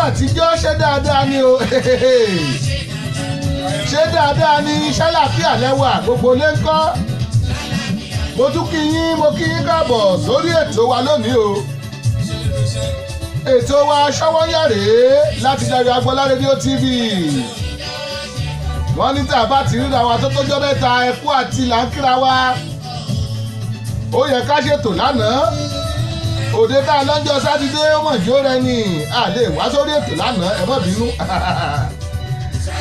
Àtijọ́, ṣé dáadáa ni o? Ṣé dáadáa ni? Ṣálàfíà lẹ́wà? Gbogbo lé ń kọ́? Mo tún kí yín, mo kí yín káàbọ̀ sórí ètò wa lónìí o. Ètò wa Ṣọ́wọ́nyá rèé láti Dayọ̀ Agboola Rédíò TV. Wọ́n ní tá a bá ti ríra wa tó tójọ́ mẹ́ta, ẹkú àti là ń kíra wa. Ó yẹ ká ṣètò lánàá. Òde tá a lọ́jọ́ Sátidé, ó mọ̀ jó rẹ ni, a lè wá sórí ètò lánàá. Ẹ má bínú.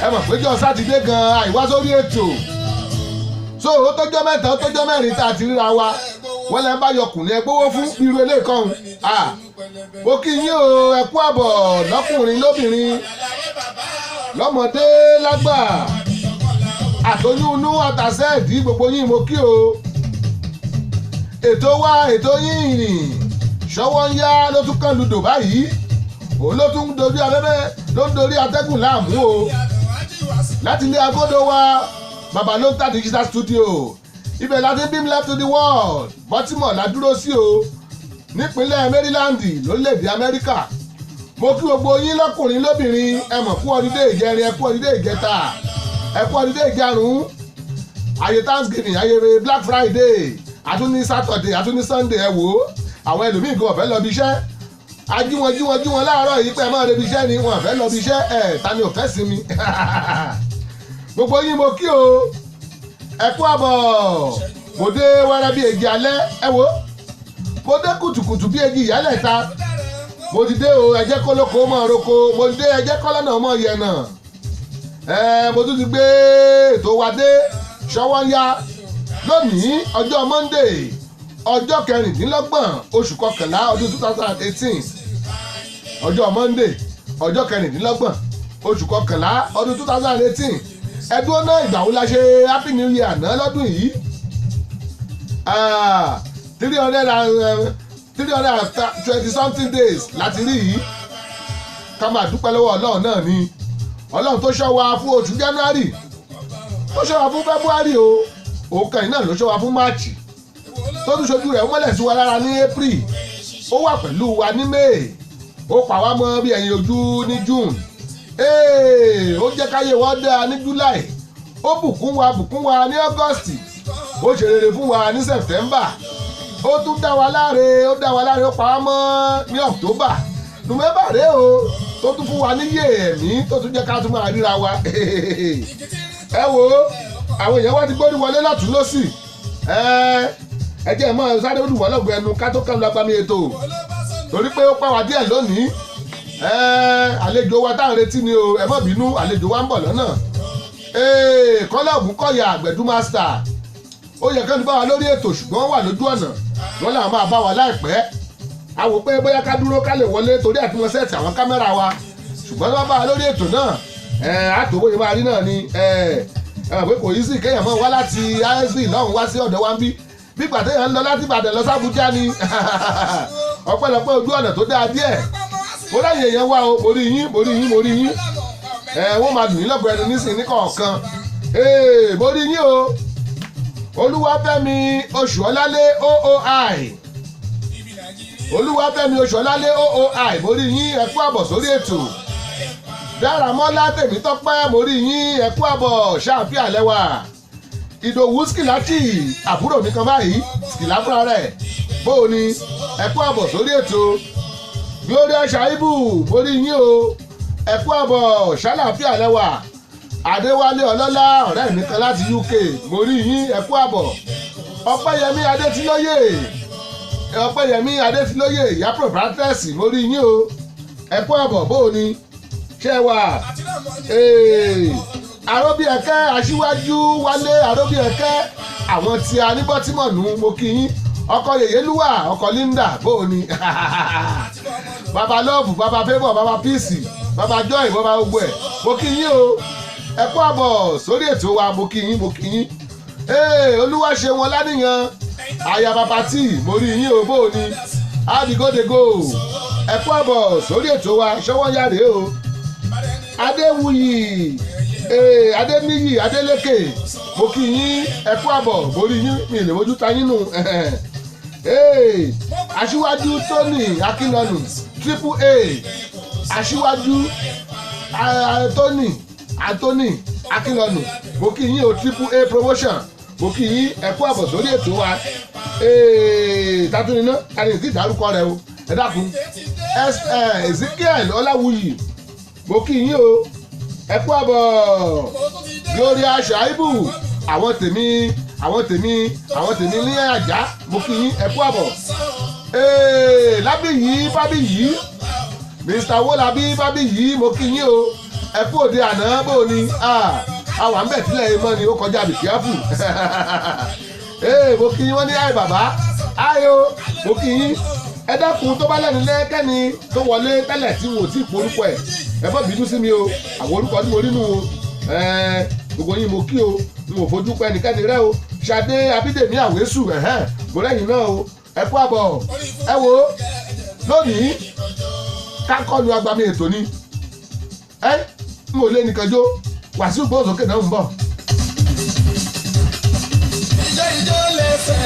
Ẹ mọ̀ péjọ Sátidé gan-an àìwá sórí ètò. So ó tọ́jọ́ mẹ́ta, ó tọ́jọ́ mẹ́rin tá a ti ríra wa. Wọ́n lẹ́ ń bá yọkùnrin ẹ gbówó fún irú eléyìí kan. Mo kí yín o, ẹ kú àbọ̀, lọ́kùnrin, lóbìnrin, lọ́mọdé, lágbà, àtọyún inú, àtàsẹ́ ìdí, gbogbo yín mo kí o. Ètò wa, ètò yín, ìrìn ṣọwọ́ ń yá ló tún kàn ludò báyìí. Òun ló tún ń dorí afẹ́fẹ́, ló ń dorí atẹ́gùn láàmú o, láti ilé agodo wa, bàbá ló ń ta digital studio. Ibẹ̀ láti beam live to the world. Baltimore la dúró sí o, nípínlẹ̀ Maryland, lórílẹ̀‐èdè Amẹ́ríkà. Mo kí gbogbo yín lọ́kùnrin, lóbìnrin. Ẹ mọ̀ kú ọdídé ìjẹrin, ẹ kú ọdídé ìjẹta, ẹ kú ọdídé ìjarun, ayé Thanksgiving, ayé Black Friday, àtúní Saturday, àtúní Sunday. Ẹ wò ó, àwọn ẹlòmíì gan ọ̀fẹ́ lọ bí iṣẹ́. Ají wọn, jí wọn, jí wọn láàárọ̀ yìí pé ẹ máa rebi iṣẹ́ ni wọn ọ̀fẹ́ lọ bí iṣẹ́. Ẹ ta ni ò fẹ́ sinmi? Gbogbo yín mo kí o, ẹ kú àbọ̀. Mo dé wẹ́rẹ́ bí èjì alẹ́. Ẹ wò, mo dé kùtùkùtù bí èjì ìyálẹ̀ ta. Mo ti dé o. Ẹ jẹ́ kólókó mọ́ roko. Mo ti dé. Ẹ jẹ́ kọ́lọ́nà mọ́ yẹnà. Ẹ mo tún ti gbé ètò wa dé, ṣọwọ́ ń yá lónìí, ọjọ́ Monday, ọjọ́ 26, oṣù kọkànlá, ọdún 2018. Ọjọ́ Monday, ọjọ́ 26, oṣù kọkànlá, ọdún 2018. Ẹdún náà, ìgbà wo la ṣe Happy New Year àná lọ́dún yìí? 320 something days láti rí yìí. Ká máa dúpẹ́ lọ́wọ́ Ọlọ́run náà ni, Ọlọ́run tó ṣọ́ wa fún oṣù January, tó ṣọ́ wa fún February o, òun kan yìí náà ló ṣọ́ wa fún March, tó tún ṣojú rẹ̀ mọ́lẹ̀ sí wa lára ní April, ó wà pẹ̀lú wa ní May, ó pa wá mọ́ bí ẹ̀yìn ojú ní June, ó jẹ́ káyé wọ́n dáa ní July, ó bùkún wa, bùkún wa ní August, ó ṣe rere fún wa ní September, ó tún dá wa láre, ó dá wa láre, ó pa wá mọ́ ní October. November rèé o, tó tún fún wa níyè ẹ̀mí, tó tún jẹ́ ká tún máa ríra wa. Ẹ wo, àwọn èèyàn wá ti gbórí wọlé lọ́tún lọ́sì. Ẹ jẹ́ mọ́ sáré olùwọ́lọ́gbọ̀ ẹnu ká tó kàn lágbàmí ètò, torí pé ó pa wá díẹ̀ lónìí. Àlejò wa tá à ń retí ni o. Ẹ má bínú, àlejò wa ń bọ̀ lọ́nà. Kọ́lá Ògúnkọ̀yà, Àgbẹ̀dú Master, ó yẹ kán ní bá wa lórí ètò, ṣùgbọ́n wọ́n wà lójú ọ̀nà. Wọ́n làwọn máa bá wa láìpẹ́. A wò pé bóyá ká dúró ká lè wọlé, torí àti wọn set àwọn kámẹ́rà wa, ṣùgbọ́n wọ́n bá wa lórí ètò náà. Àtò bóyá máa rí náà ni. Ẹ mọ̀ pé kò yí sí kéèyàn mọ́ wá láti ISB lọ́hùn wá sí ọ̀dọ̀ wa ń bí, bí gbàtẹ́ yẹn ń lọ láti Ìbàdàn lọ sábújá ni. Ọpẹ́lọpẹ́ ojú ọ̀nà tó dáa díẹ̀. Mo ráyè èèyàn wá o. Mo rí yín, mo rí yín, mo rí yín. Wọ́n máa dùn yín lọ́gbọ̀ọ́ ẹnu nísìnyí ní kọ̀ọ̀kan. Mo rí yín o. Olúwafẹ́mi Oṣùọ́lálé OOI, Olúwafẹ́mi Oṣùọ́lálé OOI, mo rí yín. Ẹ kú àbọ̀ sórí ètò. Dáramọ́lá Tèmítọ́pẹ́, mo rí yín. Ẹ kú àbọ̀. Ṣáàfíà lẹ́wà? Ìdòwú Skìláàtì, àbúrò mi kan báyìí, Skìlá fúnra rẹ̀, bóò ni? Ẹ kú àbọ̀ sórí ètò. Gloria Shaibu, mo rí yín o. Ẹ kú àbọ̀. Ṣàlàáfíà lẹ́wà? Adéwálé Ọlọ́lá, ọ̀rẹ́ mi kan láti UK, mo rí yín. Ẹ kú àbọ̀. Ọpẹ́yẹmí Adétílóyè, Ọpẹ́yẹmí Adétílóyè, ìyá proprietress, mo rí yín o. Ẹ kú àbọ̀. Bóò ni? Ṣé wà? Àròbíẹ̀kẹ́, aṣíwájú Wálé Àròbíẹ̀kẹ́, àwọn tí a ní bọ́tímọ̀nù, mo kí yín. Ọkọ Yèyélúwà, ọkọ Linda, bóò ni? Baba Love, baba Favour, baba Peace, baba Joy, baba gbogbo ẹ̀, mo kí yín o. Ẹ kú àbọ̀ sórí ètò wa. Mo kí yín, mo kí yín. Olúwa ṣe wọn lánìyàn, aya bàbá tí, mo rí yín o. Bóò ni? Adigodego, ẹ kú àbọ̀ sórí ètò wa. Ṣọwọ́ yàrá o. Adéwuyì, Adéníyì Adélékè, mo kí yín. Ẹ kú àbọ̀. Mo rí yín, mi lè mójú ta yín nù. Aṣíwájú Tony Akínlọ́nù, Triple A. Aṣíwájú Anthony Anthony Akínlọ́nù, mo kí yín o. Triple A Promotion, mo kí yín, ẹ kú àbọ̀ sórí ètò wa. Tátúniná tani ìdí ìdárúkọ rẹ o, ẹ dákun. Ezekiel Ọláwuyì, mo kí yín o, ẹ kú àbọ̀. Gloria Shaibu, àwọn tèmi, àwọn tèmi, àwọn tèmi ní àjà, mo kí yín, ẹ kú àbọ̀. Lábìyí Fábíyì, Mr Wọlábí Fábíyì, mo kí yín o, ẹ kú òde àná. Bó ni àwọn àmbẹ̀ tílẹ̀ yìí mọ́ ni ó kọjá bìkíáfù. Mo kí yín. Wọ́n ní àì bàbá ayo, mo kí yín. Ẹ dákun, tó bá lẹ́nu lẹ́kẹ́ni tó wọlé tẹ́lẹ̀ tí wọn ò tí ì porúkọ ẹ̀, ẹ bọ́ bínú sí mi o. Àwọn orúkọ tí mo rí nù o, gbogbo yín mo kí o, n ò fojú pẹ́ ẹnikẹ́ni rẹ o. Ṣadé Abídèmí Àwésù, ẹ̀hẹ́n, mo rẹ́yìn náà o, ẹ kú àbọ̀. Ẹ wo, lónìí kákọ́lu agbami ètò ni ẹ n ò lé nìkan jó. Wàsíù gbóhùnsókè náà ń bọ̀. Ijó ijó lẹ́sẹ̀,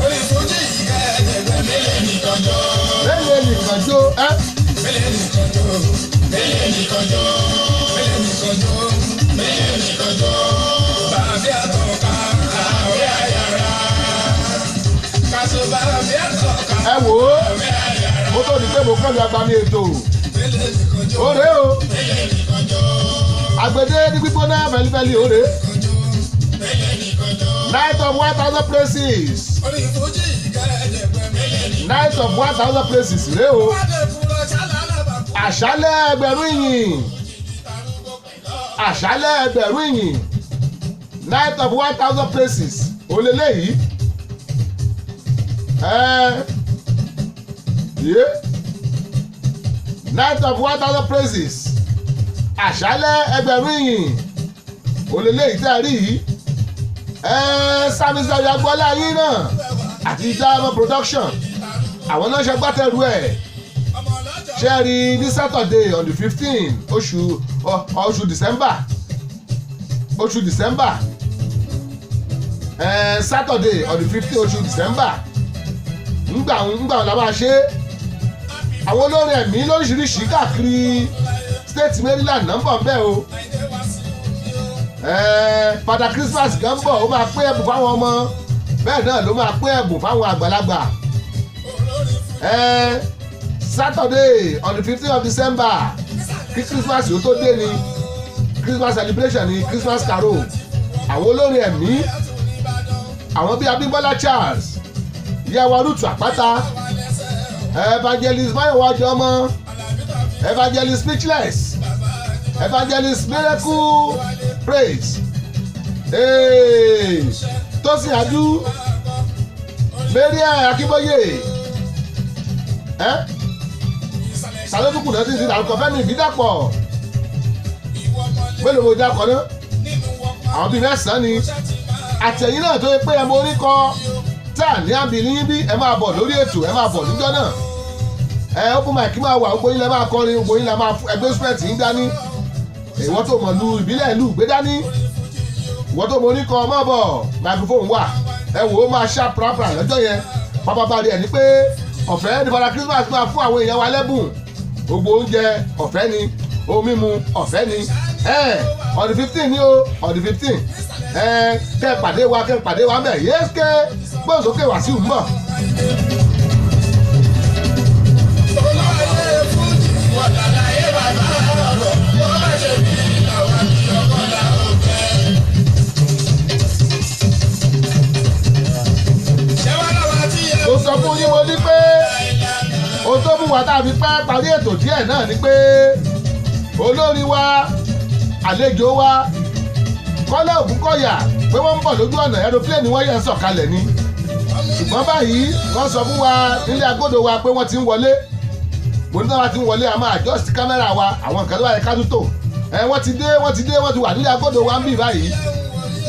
orí fújì kẹ́ẹ̀dẹ̀gbẹ́ mélèé nìkan jó. Lẹ́yìn nìkan jó ẹ. Mélèé nìkan jó, mélèé nìkan jó, mélèé nìkan jó, mélèé nìkan jó. Bàbí àtọ̀ka, àwẹ̀ àyàrá. Kàṣọ bàbí àtọ̀ka, Ẹ wò ó, àwẹ̀ àyàrá. Kó tó di pé mo kọ́lu agbami ètò. Mélèé nìkan jó, Òré o, mélèé nìkan jó, àgbèdè ní gbígbóná fẹlifẹli òré. nìkan jó, mélèé nìkan jó. Night of 1,000 places. Orí fújì kẹ́ẹ̀dẹ̀gbẹ́ mélèé nìkan jó. Night of 1,000 places rèé o. Àṣálẹ́ ẹgbẹ̀rún ìyìn, àṣálẹ́ ẹgbẹ̀rún ìyìn, night of 1,000 places òlélẹ́yìí. Ẹ yé, night of 1,000 places, àṣálẹ́ ẹgbẹ̀rún ìyìn òlélẹ́yìí tẹ́ ẹ rí yìí. Ẹ Sami Agboola yín náà àti Diamond Production, àwọn náà ṣe gbátẹrù ẹ̀. Ṣe rí ní Saturday on the 15 oṣù December, oṣù December, Saturday on the 15 oṣù December. Ńgbà ńgbà la máa ṣe é. Àwọn olórin ẹ̀mí lóríṣiríṣi káàkiri state Maryland náà ń bọ̀ bẹ́ẹ̀ o. Father Christmas gan ń bọ̀, ó máa pín ẹ̀bùn fáwọn ọmọ, bẹ́ẹ̀ náà ló máa pín ẹ̀bùn fáwọn àgbàlagbà. Saturday on the 15th of December, kí Christmas yóò tó dé ni Christmas celebration ni Christmas carol. Àwọn olórin ẹ̀mí, àwọn bíi Abímbọ́lá Charles, ìyá wa Rúùtù Àpáta, Evangelist Mayowa Jọmọ, Evangelist Speechless, Evangelist Miracle Praise, hey, Tosin Adu, Mariam Akínbóyè, ẹ sàlódùkù náà ti ti dàrúkọ, Fẹ́mi Ìbídàpọ̀. Mélòó mo dákọ náà? Àwọn bíi mẹ́sàn-án ni. Àtẹ̀yìn náà tó yẹ pé ẹ mọ orí kọ tá à ní àbí ní bí, ẹ máa bọ̀ lórí ètò, ẹ máa bọ̀ níjọ́ náà. Ẹ open mic máa wà, gbogbo yín lẹ máa kọrin, gbogbo yín lẹ máa ẹgbẹ́ instrument yín dání. Ìwọ́n tó mọ̀ lu ìbílẹ̀ ìlú gbé dání, ìwọ́n tó mọ orí kọ mọ́ bọ̀, microphone wà. Ẹ wò ó, máa ṣá prapra lọ́jọ́ yẹn. Pápá bá rí ẹ ní pé ọ̀fẹ́ ní Father Christmas máa fún àwọn èèyàn wa lẹ́bùn. Gbogbo oúnjẹ ọ̀fẹ́ ni, ohun mímu ọ̀fẹ́ ni. Ẹ on the 15 ni o, on the 15. Ẹ kẹ́ pàdé wa, kẹ́ pàdé wa mẹ́ yééské gbọ́nsókè Wàsíù ń bọ̀. Olóyè fújì wà lálàyé bàbá ọ̀rọ̀ bó bá ṣe bí làwọn ní ọkọ làwọn fẹ́. Ṣé wàá lọ́wọ́ tí ẹ Mo sọ fún yín, mo ní pé ohun tó mú wa tá a fi pẹ́ parí ètò díẹ̀ náà ni pé olórí wa, àlejò wa, Kọ́lá Ògúnkọ̀yà, pé wọ́n ń bọ̀ lójú ọ̀nà, aeroplane wọ́n yẹn ń sọ̀kalẹ̀ ni. Ṣùgbọ́n báyìí wọ́n sọ fún wa nílé agodo wa pé wọ́n ti ń wọlé. Mo ní táwa ti ń wọlé, a máa adjust camera wa, àwọn nǹkan tó wà yẹ ká tún tò. Ẹ wọ́n ti dé, wọ́n ti dé, wọ́n ti wà nílé agodo wa ń bì báyìí.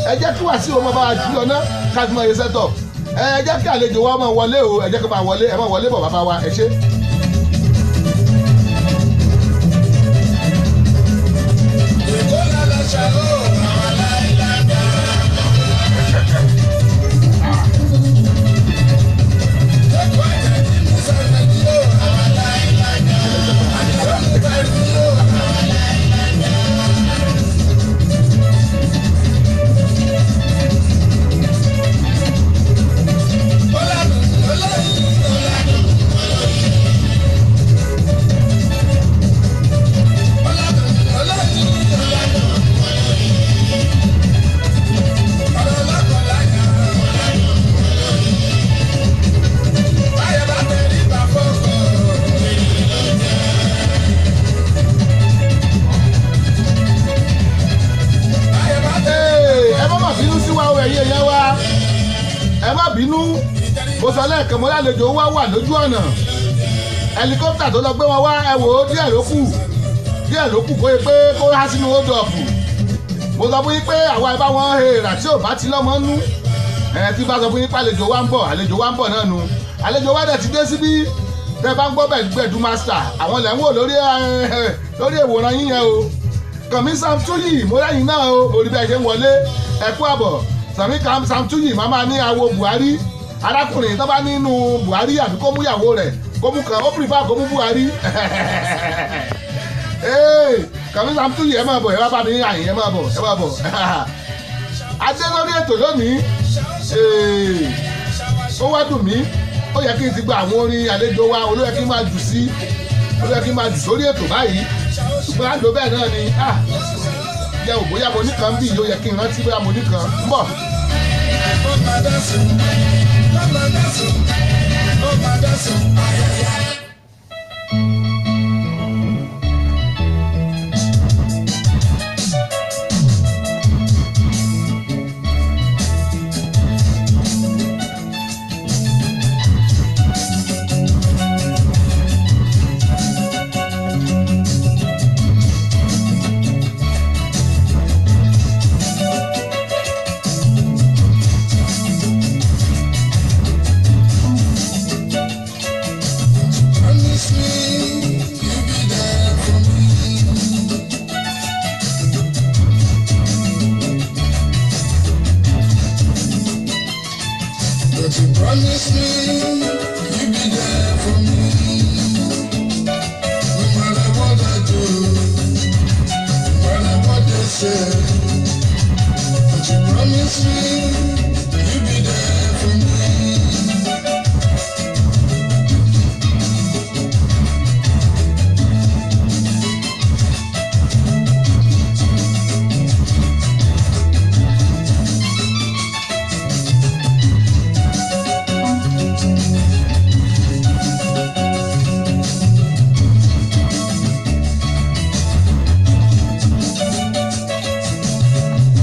Ẹ jẹ́ kí Wàsíù ọmọ bá wa jù lọ ná, ká fi mọ iye sẹ́tọ̀. Ẹ jẹ́ kí àlejò wa máa wọlé o, ẹ jẹ́ kí máa wọlé, ẹ máa wọlé bọ̀ bàbá wa, ẹ ṣé. Èkó lálẹ́ ó àwọn aláìláńdá. Èkó àjàdí Musa Nàìjíríà ó àwọn aláìláńdá. Ẹ má bínú, mo sọ lẹ́ẹ̀kan, mo lálejò wá wà lójú ọ̀nà. Helicopter tó lọ gbé wọn wá, ẹ wò ó, díẹ̀ ló kù, díẹ̀ ló kù kó yẹ pé kó há sínú hold up. Mo sọ fún yín pé àwa ẹ bá wọn hèèrà tí ò bá ti lọ́mọ nú. Ẹ tí bá sọ fún yín pé àlejò wa ń bọ̀, àlejò wa ń bọ̀ náà nu. Àlejò wa dẹ̀ ti dé síbí. Tẹ́ bá ń gbọ́ Gbẹ̀du Master, àwọn lẹ̀ ń wò lórí ìwòran yín yẹn o. Kànmí Samtuyi, mo lẹ́yìn náà o, mo rí bí ẹ ṣe ń wọlé. Ẹ kú àbọ̀, Sàmí Samtuyi. Màmá ní awo Buhari, arákùnrin tó bá nínú Buhari àbí kó mú ìyàwó rẹ̀ kó mú kan, ó prefer kó mú Buhari. Kànmí Samtuyi, ẹ máa bọ̀, ẹ bá bá mi àyìn, ẹ máa bọ̀, ẹ máa bọ̀. Adé lórí ètò lónìí, ó wá dùn mí. Ó yẹ kí n ti gba àwọn orin àlejò wa, olóyè kí n máa jù sí, olóyè kí n máa jù sórí ètò báyìí, ṣùgbọ́n àlọ́ bẹ́ẹ̀ náà ni. Jẹ́ ò bóyá mo ní kan bí, ó yẹ kí n rántí bóyá mo ní kan ń bọ̀. Ó padà sùn, ó padà sùn, ó padà sùn, ayẹyẹ. Promise me you'll be there for me. But you promise me you'll be there for me. No matter what I do, no matter what they say. But you promise me you'll be there for me.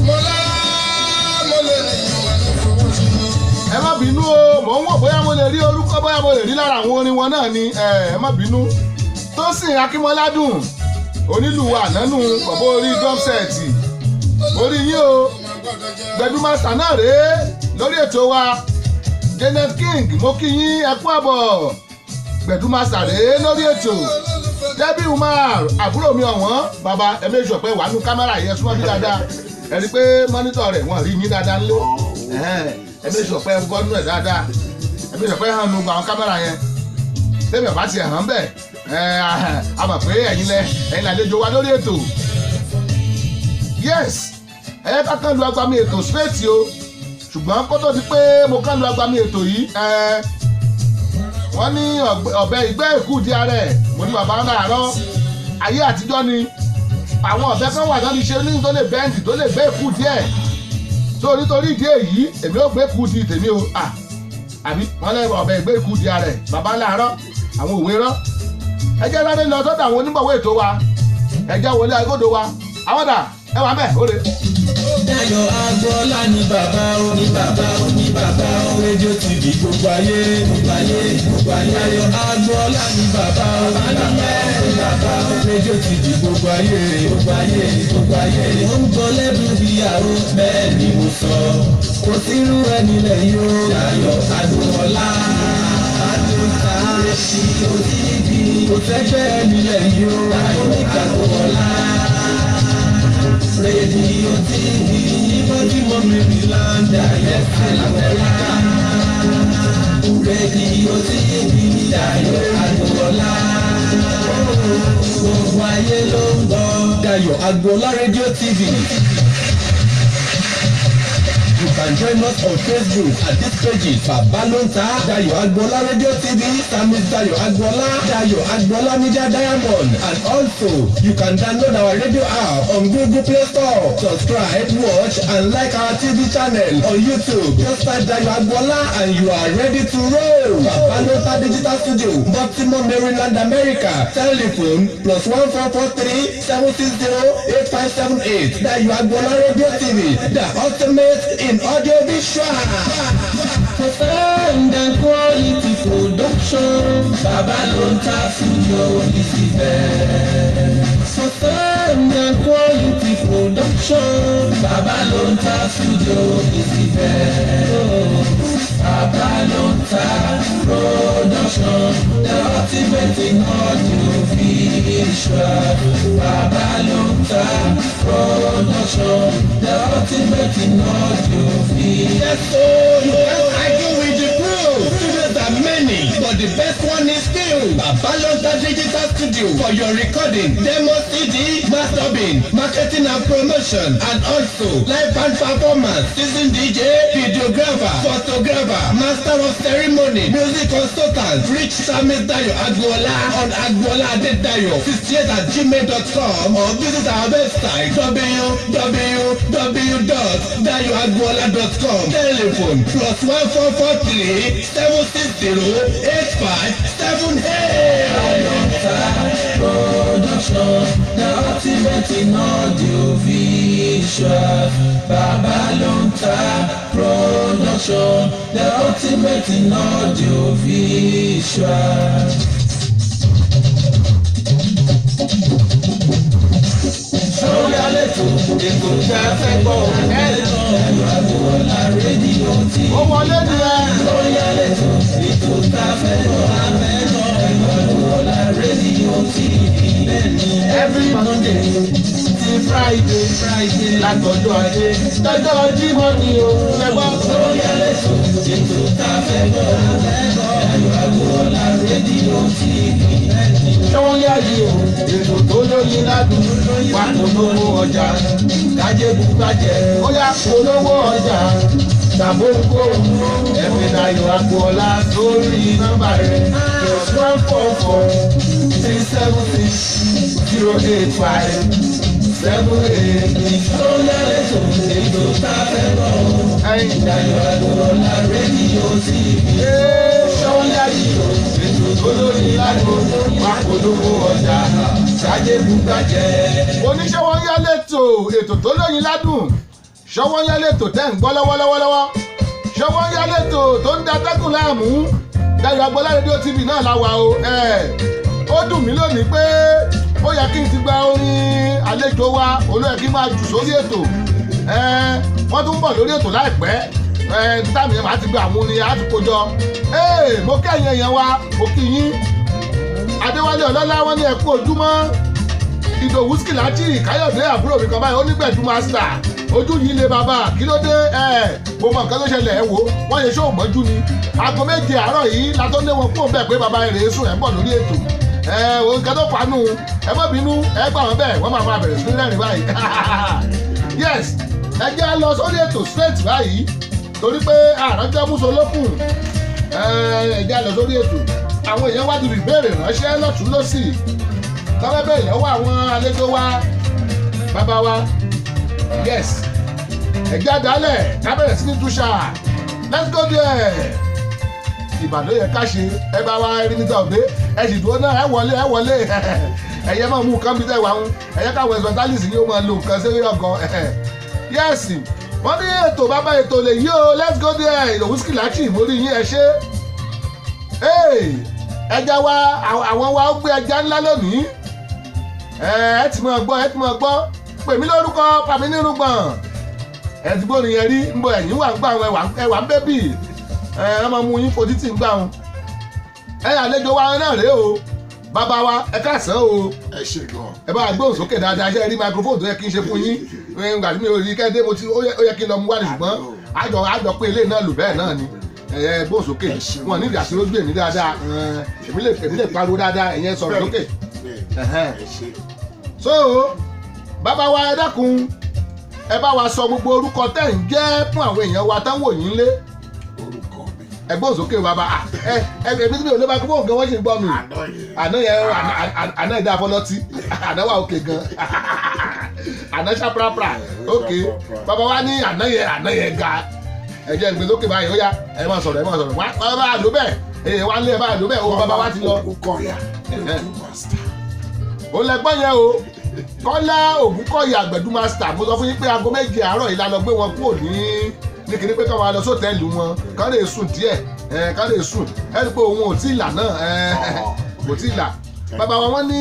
Mo lára mo lè nìyàn wà ní fọwọ́ sí i. Ẹ má bínú o, mò ń wò bóyá mo lè rí orúkọ, bóyá mo lè rí lára àwọn orin wọn náà ni. Ẹ má bínú. Tósìn Akínmọ́ládùn, onílùwà nánú bọ̀bọ̀ orí drum set, orí yín o. Gbẹ̀du Master náà rèé lórí ètò wa. Janet King, mo kí yín, ẹ kú àbọ̀. Gbẹ̀du Master rèé lórí ètò. Debbie Umar, àbúrò mi ọ̀wọ́n, bàbá ẹ méjì ọ̀pẹ wà nù kámẹ́rà yẹn, súnmọ́ bí dáadáa. Ẹ rí i pé monitor rẹ̀ wọ́n rí yín dáadáa ńlé. Ẹ méjì ọ̀pẹ gbọ́nú ẹ̀ dáadáa, ẹ méjì ọ̀pẹ hàn nù gba àwọn kámẹ́rà yẹn. Tẹ́mi ọ̀bá tiẹ̀ hàn bẹ́ẹ̀, ẹ a mọ̀ pé ẹ̀yin lẹ ẹ̀yin làlejò wa lórí ètò. Yes, ẹ yẹ ká kán lu agbami ètò straight o. Ṣùgbọ́n kó tó di pé mo kán lu agbami ètò yìí, wọ́n ní ọ̀bẹ ìgbẹ́ èkú di ara ẹ̀. Mo ní bàbá ńlá àárọ̀ ayé àtijọ́ ni àwọn ọ̀bẹ kan wà náà ṣe ní tó lè bend, tó lè gbé èkú díẹ̀ tó. Nítorí ìdí èyí, èmi ò gbé èkú di tèmi o. Àbí wọ́n lẹ́ ọ̀bẹ ìgbẹ́ èkú di ara ẹ̀, bàbá ńlá àárọ̀ àwọn òwe rán. Ẹ jẹ́ sáré lọ sọ́dọ̀ àwọn onígbọ̀wọ́ ètò wa. Ẹ jẹ́ wọlé agodo wa. Àwọn dà, ẹ wà mẹ́ òde. Dayọ̀ Agboola ní bàbá ó, ní bàbá ó, ní bàbá ó. Rédíò TV gbogbo ayé, gbogbo ayé, gbogbo ayé. Dayọ̀ Agboola ní bàbá ó, ní bàbá ó, ní bàbá ó. Rédíò TV gbogbo ayé, gbogbo ayé, gbogbo ayé. Ó ń gbọ́ lẹ́bùn bí àrò, bẹ́ẹ̀ ni mo sọ. Kò sírú ẹni lẹ́yìn o. Dayọ̀ Agboola. Àdùnkà rédíò TV. Kò sẹ́gbẹ́ ẹni lẹ́yìn o. Dayọ̀ Agboola. Rédíò TV ní Baltimore, Maryland, ayẹ́sẹ̀ l'Amẹ́ríkà. Rédíò TV, Dayọ̀ Agboola. Gbogbo ayé ló ń gbọ́. Dayọ̀ Agboola Radio TV. You can join us on Facebook at these pages: Babalonta Dayo Agboola Radio TV, Samis Dayo Agboola, Dayo Agboola Media Diamond, and also you can download our radio app on Google Play Store. Subscribe, watch, and like our TV channel on YouTube. Just type Dayo Agboola and you are ready to roll. Babalonta Digital Studio, Baltimore, Maryland, America. Telephone +1 443 760 8578. Dayo Agboola Radio TV, the ultimate in audio visual. ta studio is the best. For sound and quality production. Bàbá ló ń ta studio is the best. Bàbá ló ń ta production. The ultimate in audio visual. Bàbá ló ń ta production. The ultimate in audio visual. Yes, oh, you can't argue with the proof. Studios are many, but the best one is still Babalonta Digital Studio for your recording, demo CD, mastering, marketing and promotion, and also live band performance, season DJ, videographer, photographer, master of ceremony, music consultant. Reach Samis Dayo Agboola on agboola adedayo68@gmail.com or visit our website www.dayoagboola.com. Telephone +1 443 760 8578. Production, the ultimate in audio visual. Bàbá ló ń ta production, the ultimate in audio visual. Sórí àlejò ètò tẹ́ ẹ fẹ́ gbọ́ ẹ. Agboola rédíò tí. Ó wọlé nìyẹn. Sórí àlejò ètò tá a fẹ́ gbọ́ abẹ́nà Agboola rédíò TV bẹ́ẹ̀ni. Every Monday ti Friday Friday látọjọ́ Ajé tọjọ́ Jímọ̀ ni o ṣe gbọ́. Sórí àlejò ètò tá a fẹ́ gbọ́ abẹ́nà Agboola rédíò TV bẹ́ẹ̀ni. Ṣọ́wọ́n yá yìí o, ètò tó lóyin ládùn wà, polówó ọjà kájé bùkájẹ. Ó yá, polówó ọjà tàbóńkó ẹ̀mí Dayọ̀ Agboola sórí nọ́mbà rẹ̀ +1 443 760 8578. Sórí àlejò ètò tá a fẹ́ gbọ́ Ẹyin Dayọ̀ Agboola rédíò TV. Ṣọ́wọ́n yá yìí o, ètò tó lóyin ládùn wà, polówó ọjà kájé bùkájẹ. Oníṣẹ́wọ́n yá lẹ́tò, ètò tó lóyin ládùn, ṣọwọ́n yá lẹ́tò tẹ́ ń gbọ́ lọ́wọ́lọ́wọ́lọ́wọ́, ṣọwọ́n yá lẹ́tò tó ń da tẹ́kùn láàmú. Dayọ̀ Agboola rédíò TV náà la wà o. Ẹ̀ ó dùn mí lónìí pé ó yẹ kí n ti gba orin àlejò wa olóyè kí n máa jù sórí ètò. Ẹ̀ wọ́n tún ń bọ̀ lórí ètò láìpẹ́. Ẹ̀ táàmì yẹn máa ti gba àwọn orin á ti kó jọ. Ẹ̀ mo kẹ́yìn èèyàn wa, mo kí yín. Adéwálé Ọlọ́lá wọn ní ẹ̀kú ojúmọ́. Ìdòwú Skìlájì Káyọ̀dé, àbúrò mi kan báyìí, onígbẹ̀dú master, ojú yìí lé bàbá, kí ló dé? Ẹ mo mọ nǹkan tó ṣẹlẹ̀. Ẹ wò wọ́n ṣe ṣóò mọ́jú ni. Aago 7 àárọ̀ yìí la tó lé wọn kúrò bẹ́ẹ̀ pé bàbá rẹ̀ sùn, ẹ̀ ń bọ̀ lórí ètò. Ẹ òun nǹkan tó fàánù, ẹ má bínú, ẹ gbà wọ́n bẹ́ẹ̀, wọ́n máa máa bẹ̀rẹ̀ sí ní rẹ́rìn báyìí. Yes, ẹ jẹ́ á lọ sórí ètò straight báyìí torí pé àránjọ́ múso lókùn. Ẹ jẹ́ á lọ sórí ètò. Àwọn èèyàn wá ti rí ìbéèrè ránṣẹ́ lọ́tún lọ́sì tọ́lá bẹ́ẹ̀ lọ́wọ́ àwọn àlejò wa, bàbá wa. Yes, ẹ̀jẹ̀ àdálẹ̀ kábẹ̀rẹ̀ sí ní túṣà. Let's go there. Ìbàdàn yẹ ká ṣe. Ẹ bá wa rí níta òde, ẹ sì dúró náà, ẹ wọlé, ẹ wọlé. Ẹ̀yẹ máa mú nǹkan bí tẹ́ wà ń ẹ̀yẹ káwọn instrumentalist yìí ó máa lo nǹkan sí ọgàn. Yes, wọ́n ní ètò bàbá ètò lè yí o. Let's go there. Ìdòwú Skìláàkì, mórí yín, ẹ ṣe. Ẹja wa, àwọn wa ó gbé ẹja ńlá lónìí. Ẹ ti máa gbọ́, ẹ ti máa gbọ́. Pèmí lórúkọ pàmí nírúgbọ̀n, ẹ ti gbórin yẹn rí ń bọ. Ẹ̀yìn wà ń gbà wọn, ẹwà ń bébì, ẹ ẹ máa mú yín fojú tì ń gbà wọn. Ẹ àlejò wa náà rèé o. Bàbá wa, ẹ káàsán o. Ẹ ṣe gan. Ẹ bá gbóhùn sókè dáadáa. Ṣe rí microphone tó yẹ kí n ṣe fún yín nígbà tí mi ò rí kẹ́dé, mo ti ó yẹ kí n lọ mú wá ní, ṣùgbọ́n àjọ pé eléyìí náà lò bẹ́ẹ̀ náà ni. Ẹ gbóhùn sókè. Wọn ní ìdásí lójú èmi dáadáa. Èmi lè pariwo dáadáa, ẹ̀yẹn sọ̀rọ̀ sókè. Ẹ ṣe. So bàbá wa, ẹ dákun, ẹ bá wa sọ gbogbo orúkọ tẹ́ ń jẹ́ fún àwọn èèyàn wa tán wò yín lé. Orúkọ mi. Ẹ gbóhùn sókè, bàbá. Ẹ èmi tí mi ò lè bá gbóhùn gan, wọ́n sì ń gbọ́ mi. Àná yẹn. Àná yẹn, àná ìdá afọlọ́tí, àná wà òkè gan, àná ṣàprápra òkè. Bàbá wa ní àná yẹn, àná yẹn ga. Ẹ jẹ́ ìgbé sókè báyìí. Ó yá, ẹ máa sọ̀rọ̀, ẹ máa sọ̀rọ̀. Wá bá a lò bẹ́ẹ̀, èyí wá lé, ẹ bá a lò bẹ́ẹ̀ o. Bàbá wa ti lọ. Ògúnkọ̀yà Gbẹ̀du master. Ó lẹgbọ́n yẹn o, Kọ́lá Ògúnkọ̀yà Gbẹ̀du master. Mo sọ fún yín pé aago 7 àárọ̀ yìí la lọ gbé wọn kúrò ní kíní pé ká máa lọ sọ́tẹ́ẹ̀lì wọn, kán lè sùn díẹ̀, ẹ kán lè sùn. Ẹ rí i pé òun ò tí ì là náà ẹ. Kò tí ì là. Bàbá wa, wọ́n ní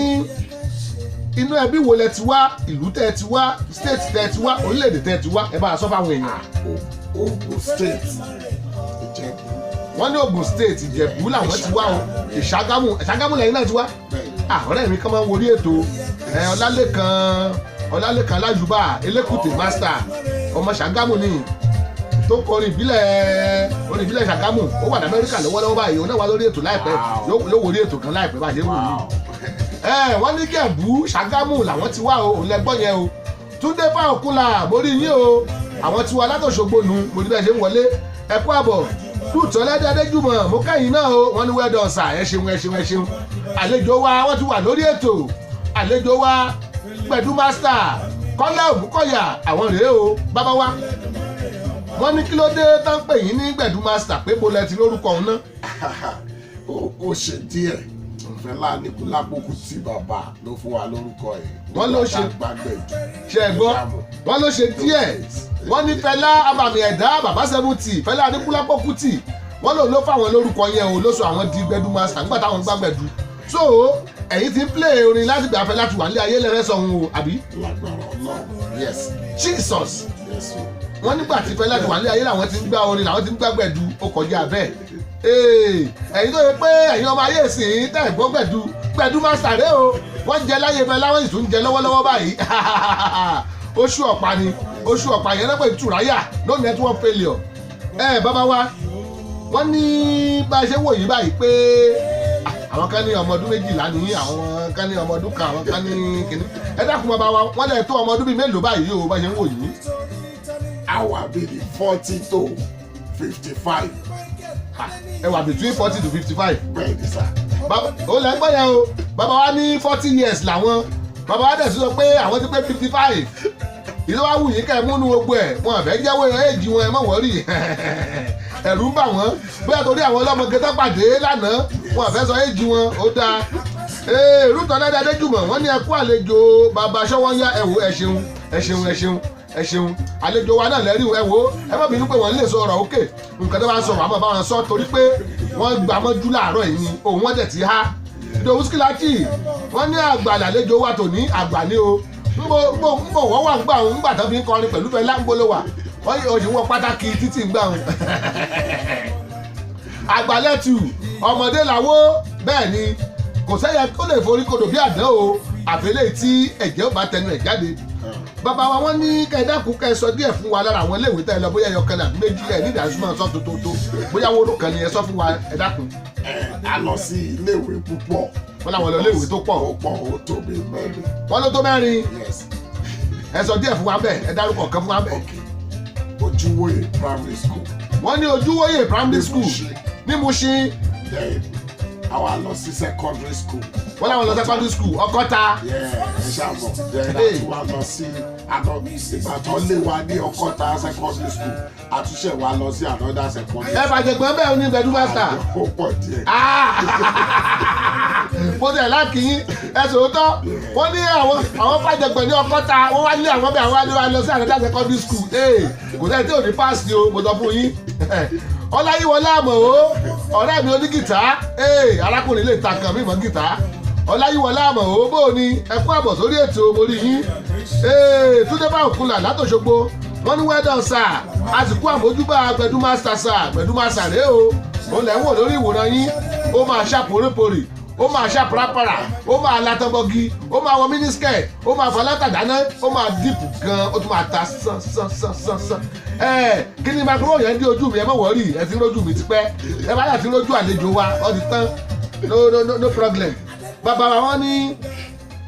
inú ẹbí wo lẹ ti wá, ìlú tẹ́ ẹ ti wá, state tẹ́ ẹ ti wá, orílẹ̀-èdè tẹ́ ẹ ti wá? Ẹ bá a sọ fáwọn èèyàn. Ogun State, Ìjẹ̀bú. Wọ́n ní Ogun State, Ìjẹ̀bú làwọn ti wá o. Ìṣàgámù, Ìṣàgámù lẹ́yìn náà ti wá. Bẹ́ẹ̀. Ah, ọ̀rẹ́ mi kan máa ń worí ètò ẹ, Ọlálẹ́kan, Ọlálẹ́kan Alájùbà Elékùtè master, ọmọ Ṣàgámù ni, tó kọrin ìbílẹ̀, orin ìbílẹ̀ Ṣàgámù. Ó wà ní Amẹ́ríkà lọ́wọ́lọ́wọ́ báyìí. Òun náà wà lórí ètò láìpẹ́. Yóò worí ètò kan láìpẹ́ bá a ṣe ń wò yìí. Ẹ wọ́n ní Jẹ̀bú, Ṣàgámù làwọn ti wá o. Òun lẹ gbọ́ yẹn o. Túndé Fáòkúnlà, mo rí yín o. Àwọn tiwa látòṣogbo nu, mo rí bẹ́ẹ̀ ṣe ń wọlé. Ẹ kú àbọ̀. Dùtọ́ lẹ́dẹ́ Adéjùmọ̀, mo kẹ́yìn náà o. Wọ́n ní well done sir. Ẹ ṣeun, ẹ ṣeun, ẹ ṣeun. Àlejò wa, wọ́n ti wà lórí ètò. Àlejò wa, Gbẹ̀dú Master Kọ́lá Ògúnkọ̀yà, àwọn rèé o. Bàbá wa, wọ́n ní kí ló dé tán pè yín ní Gbẹ̀dú Master, pé bo lẹ ti lórúkọ òun náà? Ó ṣe díẹ̀. Fẹlá Aníkúlápó Kútì, bàbá ló fún wa lórúkọ yìí. Wọ́n ló ṣe- Gbàgbẹ́dù. Ṣe é gbọ́? Wọ́n ló ṣe díẹ̀. Wọ́n ní Fẹlá abàmì ẹ̀dá, bàbá 70, Fẹlá Aníkúlápó Kútì, wọ́n lò ló fáwọn lórúkọ yẹn o, ló sọ àwọn di Gbẹ̀dú Master nígbà táwọn gbá gbẹ̀dú. So ẹ̀yin ti ń play orin láti gbà fẹ́ láti wà nílé ayé lẹ́rẹ́ sọ̀hún o, àbí? Lágbára Ọlọ́run, yes. Jesus! Yes o. Wọ́n nígbà tí fẹ́ láti wà nílé ayé làwọn ti ń gbá orin, làwọn ti ń gbá gbẹ̀dú. Ó kọjá bẹ́ẹ̀. Ee, ẹ̀yin tó yẹ pé ẹ̀yin ọmọ ayé ìsìn tẹ̀ gbọ́ gbẹ̀dú, Gbẹ̀dú Master rẹ o. Wọ́n jẹ láyé fẹ́ láwọn, sì tún jẹ lọ́wọ́lọ́wọ́ báyìí. Oṣù ọ̀pá ni, oṣù ọ̀pá yẹn lọ́pọ̀ ìtúráyà, no network failure. Ẹ bàbá wa, wọ́n ní bá a ṣe wò yín báyìí pé àwọn kan ní ọmọ ọdún 12 ní, àwọn kan ní ọmọ ọdún 1, àwọn kan ní kìnní. Ẹ dákun, bàbá wa, wọ́n lè tó ọmọ ọdún bíi mélòó báyìí o, bá ṣe ń wò yín? Àwa bíi 40 to 55. Ẹ wà between 40 to 55. Bẹ́ẹ̀ ni sà. Ó lẹ́ gbọ́ yẹn o. Bàbá wa ní 40 years làwọn. Bàbá wa dẹ̀ sọ pé àwọn ti pé 55. Ìlú wa wù yín kẹ́ ẹ múnú gbogbo ẹ̀. Wọn àfẹ́ jẹ́wọ́ éèjì wọn. Ẹ má worry, ẹ̀rù ń bà wọ́n bóyá torí àwọn ọlọ́mọge tó pàdé lánàá, wọn àfẹ́ sọ éèjì wọn. Ó dáa. Ee, Rútọ̀ Lẹ́dẹ̀ Adéjùmọ̀, wọ́n ní ẹ kú àlejò bàbá Ṣọ́wọ́nyá. Ẹ wò, ẹ ṣeun, ẹ ṣeun, ẹ ṣeun, ẹ ṣeun. Àlejò wa náà lẹ́rìí. Ẹ wò, ẹ má bínú pé wọ́n lè sọ ọ̀rọ̀ òkè. Nǹkan tó bá ń sọ, wàá mọ̀ bá wọn sọ, torí pé wọ́n gbà mọ́jú láàárọ̀ yìí ni òun wọ́n dẹ̀ ti há. Ìdòwú Síkìláàkì, wọ́n ní àgbà làlejò wa tòní, àgbà ní o. Nbọ nbọ nbọ wọ́n wà ńgbà òun ńgbà tó fi ń kọrin pẹ̀lú Fẹlá, ńbọ ló wà? Wọ́n yóò ṣe wọ́n pátákì títì ńgbà òun. Àgbàlẹ́tù ọmọdé làwọ́ bẹ́ẹ̀ ni, kò sẹ́yẹ kó lè forí kodò bí àdán o, àfẹlẹ́ tí ẹ̀jẹ̀ ó bá tẹnu ẹ̀ jáde. Bàbá wa, wọ́n ní kẹ́ẹ̀dákun, kẹ́ ẹ sọ díẹ̀ fún wa lára àwọn iléèwé tẹ́ ẹ lọ, bóyá ẹyọ kan àbí méjì. Ẹ̀ nídìí àsúmọ̀ sọ tótótó, bóyá wóró kan ni ẹ sọ fún wa. Ẹ dákun. Ẹ a lọ sí iléèwé púpọ̀. Wọ́n làwọn lọ iléèwé tó pọ̀. Ó pọ̀, ó tó bí mẹ́rin. Wọ́n ló tó mẹ́rin. Yes. Ẹ sọ díẹ̀ fún wa bẹ́ẹ̀, ẹ dárúkọ kan fún wa bẹ́ẹ̀. Ok, Ojúwòye Primary School. Wọ́n ní Ojúwòye Primary School ní Mushin. Then àwa lọ sí secondary school. Wọ́n làwọn lọ secondary school Ọkọ́ta. Yeah, ẹ ṣàmọ̀. Then Hey. a tún wá lọ sí àná ìgbà tó lé wa ní Ọkọ́ta secondary school, àtúnṣe wa lọ sí another secondary. Ẹ bàjẹ́ gbọ́n bẹ́ẹ̀ ní Gbẹ̀dú Master. Ó pọ̀ díẹ̀. Mo tẹ̀ láàkì yín, ẹ sòótọ́. Wọ́n ní àwọn fàjẹgbẹ̀ ní Ọkọ́ta, wọ́n wá lé àwọn bẹ́ẹ̀, àwọn wá lọ sí another secondary school. Ee, kò sẹ́ni tí ò ní pass o, mo sọ fún yín. Ọláyíwọlá àmọ̀ o, ọ̀rẹ́ mi onígìtá. Ee, arákùnrin lè ta kan mímọ́ gìtá. Ọláyíwọlá àmọ̀ o, bó o ní? Ẹ kú àbọ̀ sórí ètò, mo rí yín. Ee, Túndé bá òkúlà látòṣogbo, wọ́n ní well done sir, àsìkò àmójúbà Gbẹ̀dú Master sir. Gbẹ̀dú Master rèé o, òun lẹ̀ ń wò lórí ìwòran yín. Ó máa ṣá poríporì, ó máa ṣá parapara, ó máa latọ́bọ́gí, ó máa wọ miniskirt, ó máa fọlátàdáná, ó máa deep gan, ó tún máa ta sán sán sán sán sán. Ẹ kí ni microphone yẹn dí ojú mi? Ẹ má worry, ẹ ti ń rójú mi tipẹ́. Ẹ bá yà ti ń rójú àlejò wa, ó ti tán. No, no, no, no problem. Bàbá wa, wọ́n ní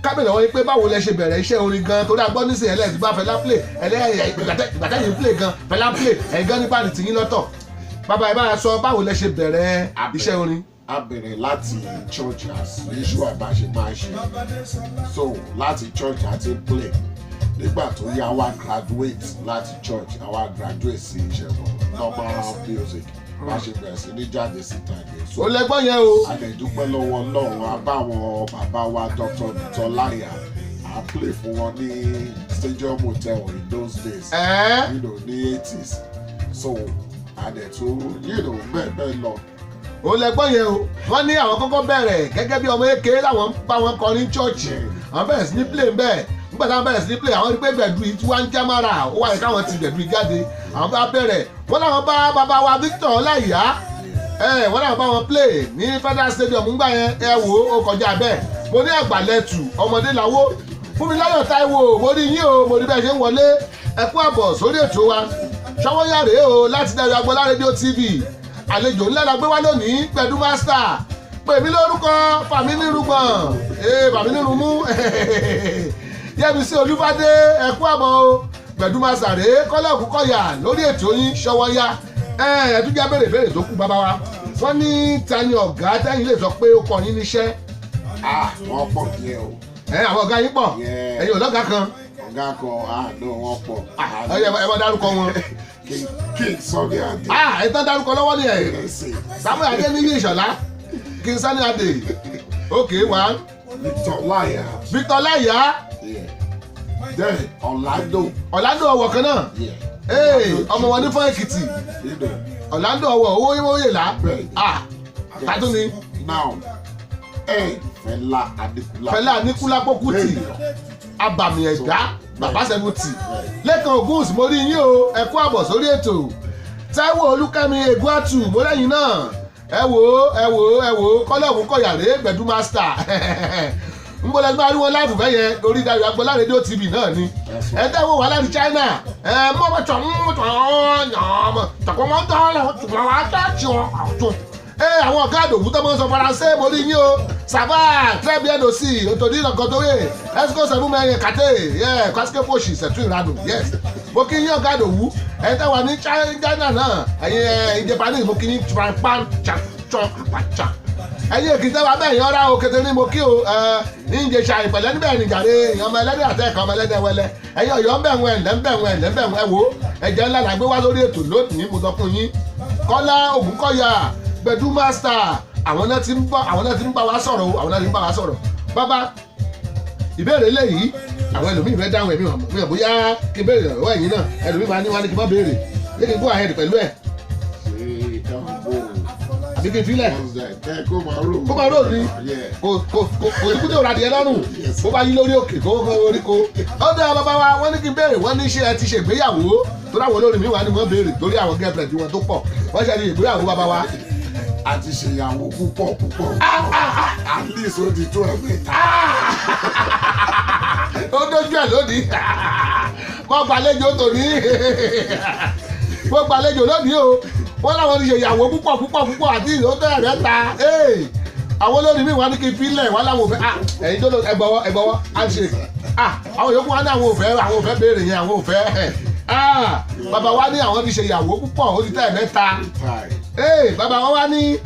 kábìlì wọn ni pé báwo lẹ ṣe bẹ̀rẹ̀ iṣẹ́ orin gan, torí agbọ́ nísìnyí ẹlẹ́yìn tí bá Fẹlá play, ẹlẹ́yìn ìgbàtẹ́yìn play gan, Fẹlá play, ẹ̀yin gan ní báàlì tìyín lọ́tọ̀. Bàbá, ẹ bá sọ báwo lẹ ṣe bẹ̀rẹ̀ iṣẹ́ orin. A bẹ̀rẹ̀ láti church as usual, bá ṣe máa ṣe. So láti church àti play. Nígbà tó yá, wá graduate láti church, àwa graduate sí iṣẹ́ normal music, bá ṣe bẹ̀rẹ̀ sí ní jáde síta yẹn. So Ó lẹ́gbọ́n yẹn o. A lè dúpẹ́ lọ́wọ́ Ọlọ́run, a bá àwọn bàbá wa Dr. Bùtọ́láyà, a play fún wọn ní Stadium Hotel in those days, Ẹ̀ẹ́ ní 80s. So a dẹ̀ tún bẹ́ẹ̀ bẹ́ẹ̀ lọ. Òun lẹgbọ́n yẹn o. Wọ́n ní àwọn kọ́kọ́ bẹ̀rẹ̀ gẹ́gẹ́ bí ọmọ èké, làwọn bá wọn kọrin chọ́ọ̀chì, àwọn bẹ̀rẹ̀ sí ní play bẹ́ẹ̀. Nígbà táwọn bẹ̀rẹ̀ sí ní play, àwọn rí pé gbẹ̀du yìí tí wọ́n ń jámára, ó wà ní káwọn ti gbẹ̀du yìí jáde. Àwọn bá bẹ̀rẹ̀, wọ́n làwọn bá bàbá wa Victor Ọláìyá ẹ, wọ́n làwọn bá wọn play ní Federal Stadium ńgbà yẹn. Ẹ wò ó, kọjá bẹ́ẹ̀. Mo ní àgbàlẹ̀tù ọmọdé làwọ́. Fúnmiláyọ̀ Táíwò, mo rí yín o, mo rí bẹ́ẹ̀ ṣe ń wọlé. Ẹ kú àbọ̀ sórí ètò wa Ṣọwọ́nyá rèé o láti Dayọ̀ Agboola Rédíò TV. Àlejò ńlá la gbé wá lónìí, Gbẹ̀du Master. Pèmí lórúkọ, fàmí nírúgbọ̀n, ee, fàmí nírúmú. Yẹ́misí Olúfadé, ẹ kú àbọ̀ o. Gbẹ̀du Master rèé, Kọ́lá Ògúnkọ̀yà lórí ètò yín Ṣọwọ́nyá. Ẹ ẹ tún jẹ́ béèrè béèrè tó kù, bàbá wa. Wọ́n ní ta ni ọ̀gá tẹ́yìn lè sọ pé ó kọ́ yín níṣẹ́? Ah, wọ́n pọ̀ díẹ̀ o. Ẹ àwọn ọ̀gá yín pọ̀? Yeah. Ẹ̀yin ò lọ́gàá kan? Ọ̀gá kan, ah no, wọ́n pọ̀. Ẹ yẹ ẹ bá dárúkọ wọn. King Sunny Adé. Ah, ẹ tán dárúkọ lọ́wọ́ ni ẹ̀. Ẹsẹ̀. Samuel Adéníyí Ìṣọ̀lá, King Sunny Adé, okay, one. Victor Ọláìyá. Victor Ọláìyá. Yeah. Then Orlando. Orlando Ọwọ̀ kan náà. Yeah. Ee, ọmọ wọn ní fún Èkìtì. Orlando Ọwọ̀ owó oyèlá. Bẹ́ẹ̀ni. Ah, tàtún ni? Now, ẹ Fẹlá Aníkúlápó. Fẹlá Aníkúlápó Kútì. Bẹ́ẹ̀ni. Abàmì ẹ̀dá, bàbá 70. Lẹ́kan Ògúnwùsì, mo rí yín o, ẹ kú àbọ̀ sórí ètò. Táíwò Olúkẹ́mi Ègúàtù, mo lẹ́yìn náà. Ẹ wò ó, ẹ wò ó, ẹ wò ó, Kọ́lá Ògúnkọ̀yà rèé, Gbẹ̀du Master. Ń bọ́lá ẹgbẹ́ ariwo live fẹ́ yẹn lórí Dayọ̀ Agboola Rédíò TV náà ni. Ẹ tẹ́wọ́ wà láti China, ẹ mọ́ bá tọ̀ ń tọ̀ tọ̀kọ́ mọ́ tọ̀ tọ̀. Ẹ àwọn ọ̀gá àdòwú tó máa ń sọ Faransé, mo rí yín o. Ça va très bien aussi, òtòdí lọ́kọ̀tòwé ẹ̀sìkò sẹ́fún mẹ́rin kàtẹ́ yẹ kásíkè fòṣì sẹ̀tún ìranù. Yes, mo kí yín, ọ̀gá àdòwú. Ẹ tẹ́ wà ní China náà, ẹ̀yin ẹ̀yin Japanese, mo kí yín, pan cha cha. Ẹ̀yin Èkìtì wa bẹ́ẹ̀ yẹn ọ̀rá o kété ní, mo kí o. Ẹ ní Ìjẹ̀ṣà ìpẹ̀lẹ́ níbẹ̀ nìjàre, èèyàn ọmọ ẹlẹ́dẹ̀ àtẹ̀kọ́ ọmọ ẹlẹ́dẹ̀ wẹlẹ́. Ẹ̀yin Ọ̀yọ́ ń bẹ̀ wọn, ẹ̀lẹ́ ń bẹ̀ wọn, ẹ̀lẹ́ ń bẹ̀ wọn. Ẹ wo, ẹ̀jẹ̀ ńlá la gbé wá lórí ètò lónìí. Mo sọ fún yín, Kọ́lá Ògúnkọ̀yà, Gbẹ̀du Master, àwọn náà ti ń bá wa sọ̀rọ̀ o, àwọn náà ti ń bá wa sọ̀rọ̀. Bàbá, ìbéèrè léyìí, àwọn ẹlòmíì fẹ́ dáhùn ẹ̀mí mi ò bóyá kí n béèrè lọ́wọ́ ẹ̀yin náà. Ẹlòmíì máa ní wá ní kí n má béèrè, kí n go ahead pẹ̀lú ẹ̀ Ṣé ẹ̀wọ̀n bò àbí kí n filẹ̀? Ẹ kó máa rò. Kó máa rò ní. Yeah. Kò sí kúndé òradìyẹ lọ́rùn bó bá yí lórí òkè kó orí ko. Ó dẹ́ bàbá wa, wọ́n ní kí n béèrè, wọ́n ní ṣé ẹ ti ṣègbéyàwó? Torí àwọn olórin mi wà ní wọ́n béèrè torí àwọn girlfriend wọn tó pọ̀. Wọ́n ṣe ti ṣègbéyàwó, bàbá wa? A ti ṣèyàwó púpọ̀ púpọ̀. At least ó ti tó ẹ̀mẹ́ta. Ó dójú ẹ̀ lónìí. Mo gbàlejò tòní, mo gbàlejò lónìí o. Wọ́n láwọn ti ṣèyàwó púpọ̀ púpọ̀ púpọ̀ àti ìlú tó ẹ̀mẹ́ta. Àwọn olórin mi wà ní kí n filẹ̀, wọ́n láwọn ò fẹ́. Ah, ẹ̀yin tó lọ, ẹgbọ́wọ́ ẹgbọ́wọ́, handshake. Ah, àwọn yòókù wọn ní àwọn ò fẹ́, àwọn ò fẹ́ béèrè yẹn, àwọn ò fẹ́. Ah, bàbá wa ní àwọn ti ṣèyàwó púpọ̀, ó ti tẹ́ ẹ̀mẹ́ta. Time. Bàbá wa wá ní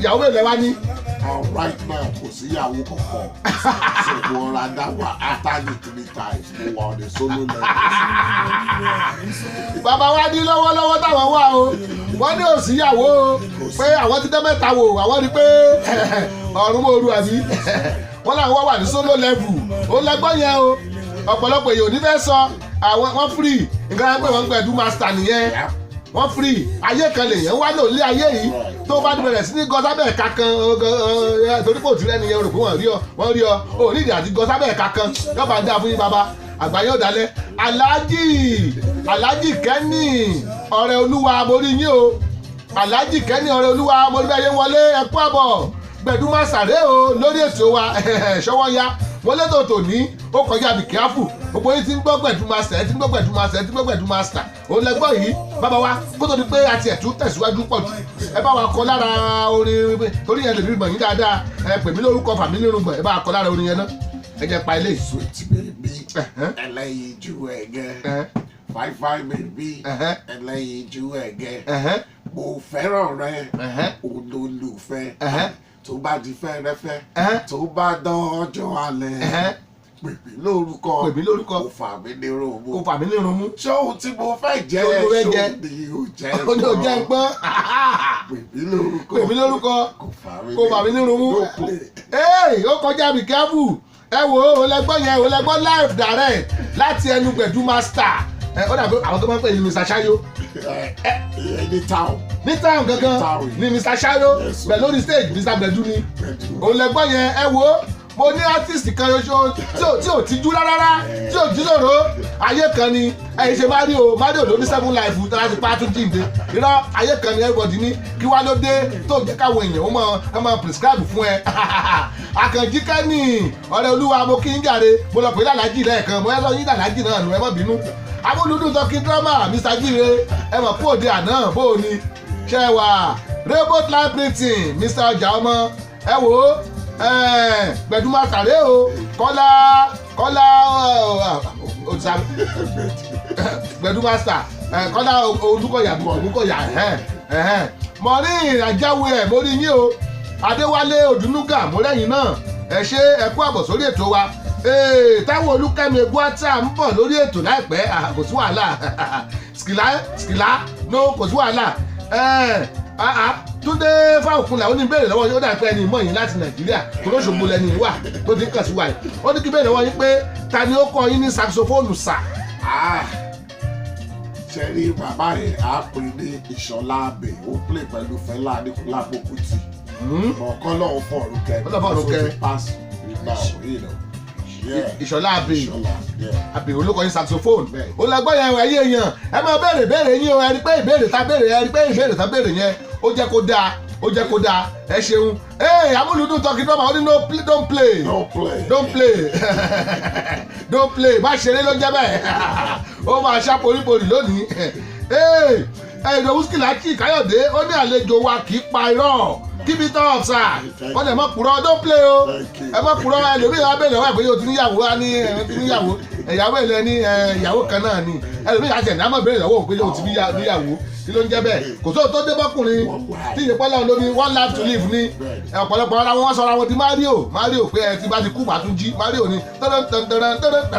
ìyàwó mélòó wá ní? Right now, kò síyàwó kankan. So mo ra dá wà after the three times, mo wà on a solo level. Bàbá wa ní lọ́wọ́lọ́wọ́ táwọn wà o, wọ́n ní òsíyàwó o, pé àwọn ti dẹ́ mẹ́ta wò, àwọn rí pé ọ̀run mòru àbí. Wọ́n làwọn wà ní solo level. Ó lẹ́gbọ́n yẹn o. Ọ̀pọ̀lọpọ̀ èèyàn ò ní fẹ́ sọ àwọn wọ́n free nǹkan pé wọ́n ń Gbẹ̀du Master nìyẹn. Wọ́n free ayé kan lèyàn wá lò lé ayé yìí. Tó bá ti bẹ̀rẹ̀ sí ní gọ sábẹ́ ẹ̀ka kan torí kò tí rẹ́ni yẹn rò pé wọ́n rí ọ, wọ́n rí ọ ò nídìí àti gọ sábẹ́ ẹ̀ka kan yọba ń dá fún yín. Bàbá àgbáyé òdàlẹ̀, Aláàjì, Aláàjì Kẹ́nì ọ̀rẹ́ olúwa, mo rí yín o. Aláàjì Kẹ́nì ọ̀rẹ́ olúwa, mo rí bẹ́ẹ̀ yẹn wọlé. Ẹ kú àbọ̀. Gbẹ̀du Master rèé o lórí ètò wa Ṣọwọ́ Ya. Wọ́n létò tòní, ó kọjá be careful. Gbogbo yín ti ń gbọ́ Gbẹ̀du Master, ẹ ti ń gbọ́ Gbẹ̀du Master, ẹ ti ń gbọ́ Gbẹ̀du Master, òun lẹ gbọ́ yìí. Bàbá wa, kó tó di pé a tiẹ̀ tún tẹ̀síwájú pọ̀ jù, ẹ bá wa kọ lára orin torí yẹn lè fi mọ̀ yín dáadáa. Ẹ pè mí lórúkọ, fàmí nírùngbọ̀n, ẹ bá wa kọ lára orin yẹn náà. Ẹ jẹ́ pa ilé. Sweet baby, ẹlẹ́yinjú ẹ̀gẹ́. Fine fine baby, ẹlẹ́yinjú ẹ̀gẹ́. Mo fẹ́ràn rẹ, olólùfẹ́. Tó bá di fẹ́rẹ́fẹ́, tó bá dán ọjọ́ alẹ́, pè mí lórúkọ. Pè mí lórúkọ. Kò fà mí nírò mú. Kò fà mí nírun mú. Ṣé ohun tí mo fẹ́ jẹ́? Ṣé ohun tó fẹ́ jẹ́? Ṣé ni o jẹ́? Ó ní o jẹ́ gbọ́n. Pè mí lórúkọ. Pè mí lórúkọ. Kò fà mí. Kò fà mí nírun mú. No play. Ee, ó kọjá be careful. Ẹ wo, ó lẹgbọ́n yẹn, ó lẹgbọ́n live direct láti ẹnu Gbẹ̀du Master. Ẹ ó dàbí àwọn tó máa ń pè ní Mr. Shayo. Anytime. Ní táwọn gangan Town. ní Mr Shayo. Yes, sir. Bẹ̀ lórí stage, Mr Gbẹ̀du ni. Gbẹ̀du. Òun lẹ́gbọ́n yẹn. Ẹ wo, mo ní artist kan ṣoṣo tí ò tijú rárá, tí ò jí lòró ayé kan ni. Ẹ̀yin ṣe Mario, Mario ló ní seven life tí wọ́n ti pa tún jíǹde. Irọ́, ayé kan ni everybody ní. Kí wá ló dé tó jẹ́ káwọn èèyàn ó mọ ká máa prescribe fún ẹ? Àkànjí Kẹ́nì ọ̀rẹ́ olúwa, mo kí ń jàre. Mo lọ pè lálàájì lẹ́ẹ̀kan, mo yẹ lọ yín lálàájì náà nù, ẹ má bínú. Amúlùdùn tọ́kí drama, Mr Jíire, ẹ mọ̀ kú òde àná. Bó o ní ṣe wà? Robot line printing, Mr Ọjà ọmọ, ẹ wò ó, gbẹdúmọ̀sàrẹ́ o. Kọ́lá Kọ́lá gbẹdúmọ̀sà, Kọ́lá Olúkọ̀yà, Olúkọ̀yà. Mọ̀rí ìrìnàjáwé ẹ̀, mo rí yín o. Adéwálé Òdùnúgà, mo rẹ́yìn náà. Ẹ ṣe, ẹ kú àbọ̀ sórí ètò wa. Táwọn Olúkẹ́mi Eguata ń bọ̀ lórí ètò láìpẹ́. Kò sí wàhálà. Skìlá skìlá no, kò sí wàhálà. Túndé Fáwọkùnlà, ó ní béèrè lọ́wọ́ yín. Ó dà pé ẹni mọ̀ yín láti Nàìjíríà tó lóṣogbo lẹ́ni wà tó ti ń kàn sí wa yìí. Ó ní kí béèrè lọ́wọ́ yín pé ta ni ó kọ́ yín ní saxophone sà? Ah, ṣe rí bàbá yẹn, á pè ní Ìṣọ̀lá Abẹ. Ó play pẹ̀lú Fẹlá Aníkúlápó Kútì. Ọ̀kan lọ́hùn fọ̀rùn kẹ́. Ọlọ́run fọ̀run kẹ́. Pass now. Yeah. Ìṣọ̀lá Abẹ. Ìṣọ̀lá, yeah. Àbí olókọ yín saxophone? Bẹ́ẹ̀. Ó lọ gbọ́ yẹn. Ẹ̀yìn èèyàn, ẹ máa béèrè béèrè yín o. Ẹ rí pé ìbéèrè tá béèrè, ẹ rí pé ìbéèrè tá béèrè yẹn, ó jẹ́ kó dáa, ó jẹ́ kó dáa. Ẹ ṣeun. Ee, Amúlùdùn tọkì drama, ó ní no play, don't play. No play. Don't play, don't play. Má ṣeré ló jẹ́ bẹ́ẹ̀. Ó máa ṣá poríporì lónìí. Ee, Ìdòwú Skìlákì Káyọ̀dé, ó ní àlejò wa kì í pa irọ́. Keep it up, sir. Wọ́n lè mọ̀ purọ́. Don't play o. Thank you. Ẹ mọ̀ purọ́. Ẹlòmíì wá bẹ̀rẹ̀ wá pé yóò ti níyàwó, wá ní ẹ ti níyàwó, ìyàwó ẹ̀ ní ìyàwó kan náà ni. Ẹlòmíì àti ẹ̀dá mọ̀ bẹ̀rẹ̀ lọ́wọ́ òun pé yóò ti níyàwó. Kí ló ń jẹ́ bẹ́ẹ̀? Kò sóò tó dé bọ́kùnrin tí ìyẹ̀pọ̀ lọ́wọ́ ló ní one life to live ní. Ọ̀pọ̀lọpọ̀ ara wọn sọra wọn di Mario Mario pé ẹ ti bá ti kú, màá tún jí. Mario ni tẹ́rẹ́ tẹ́rẹ́ tẹ́rẹ́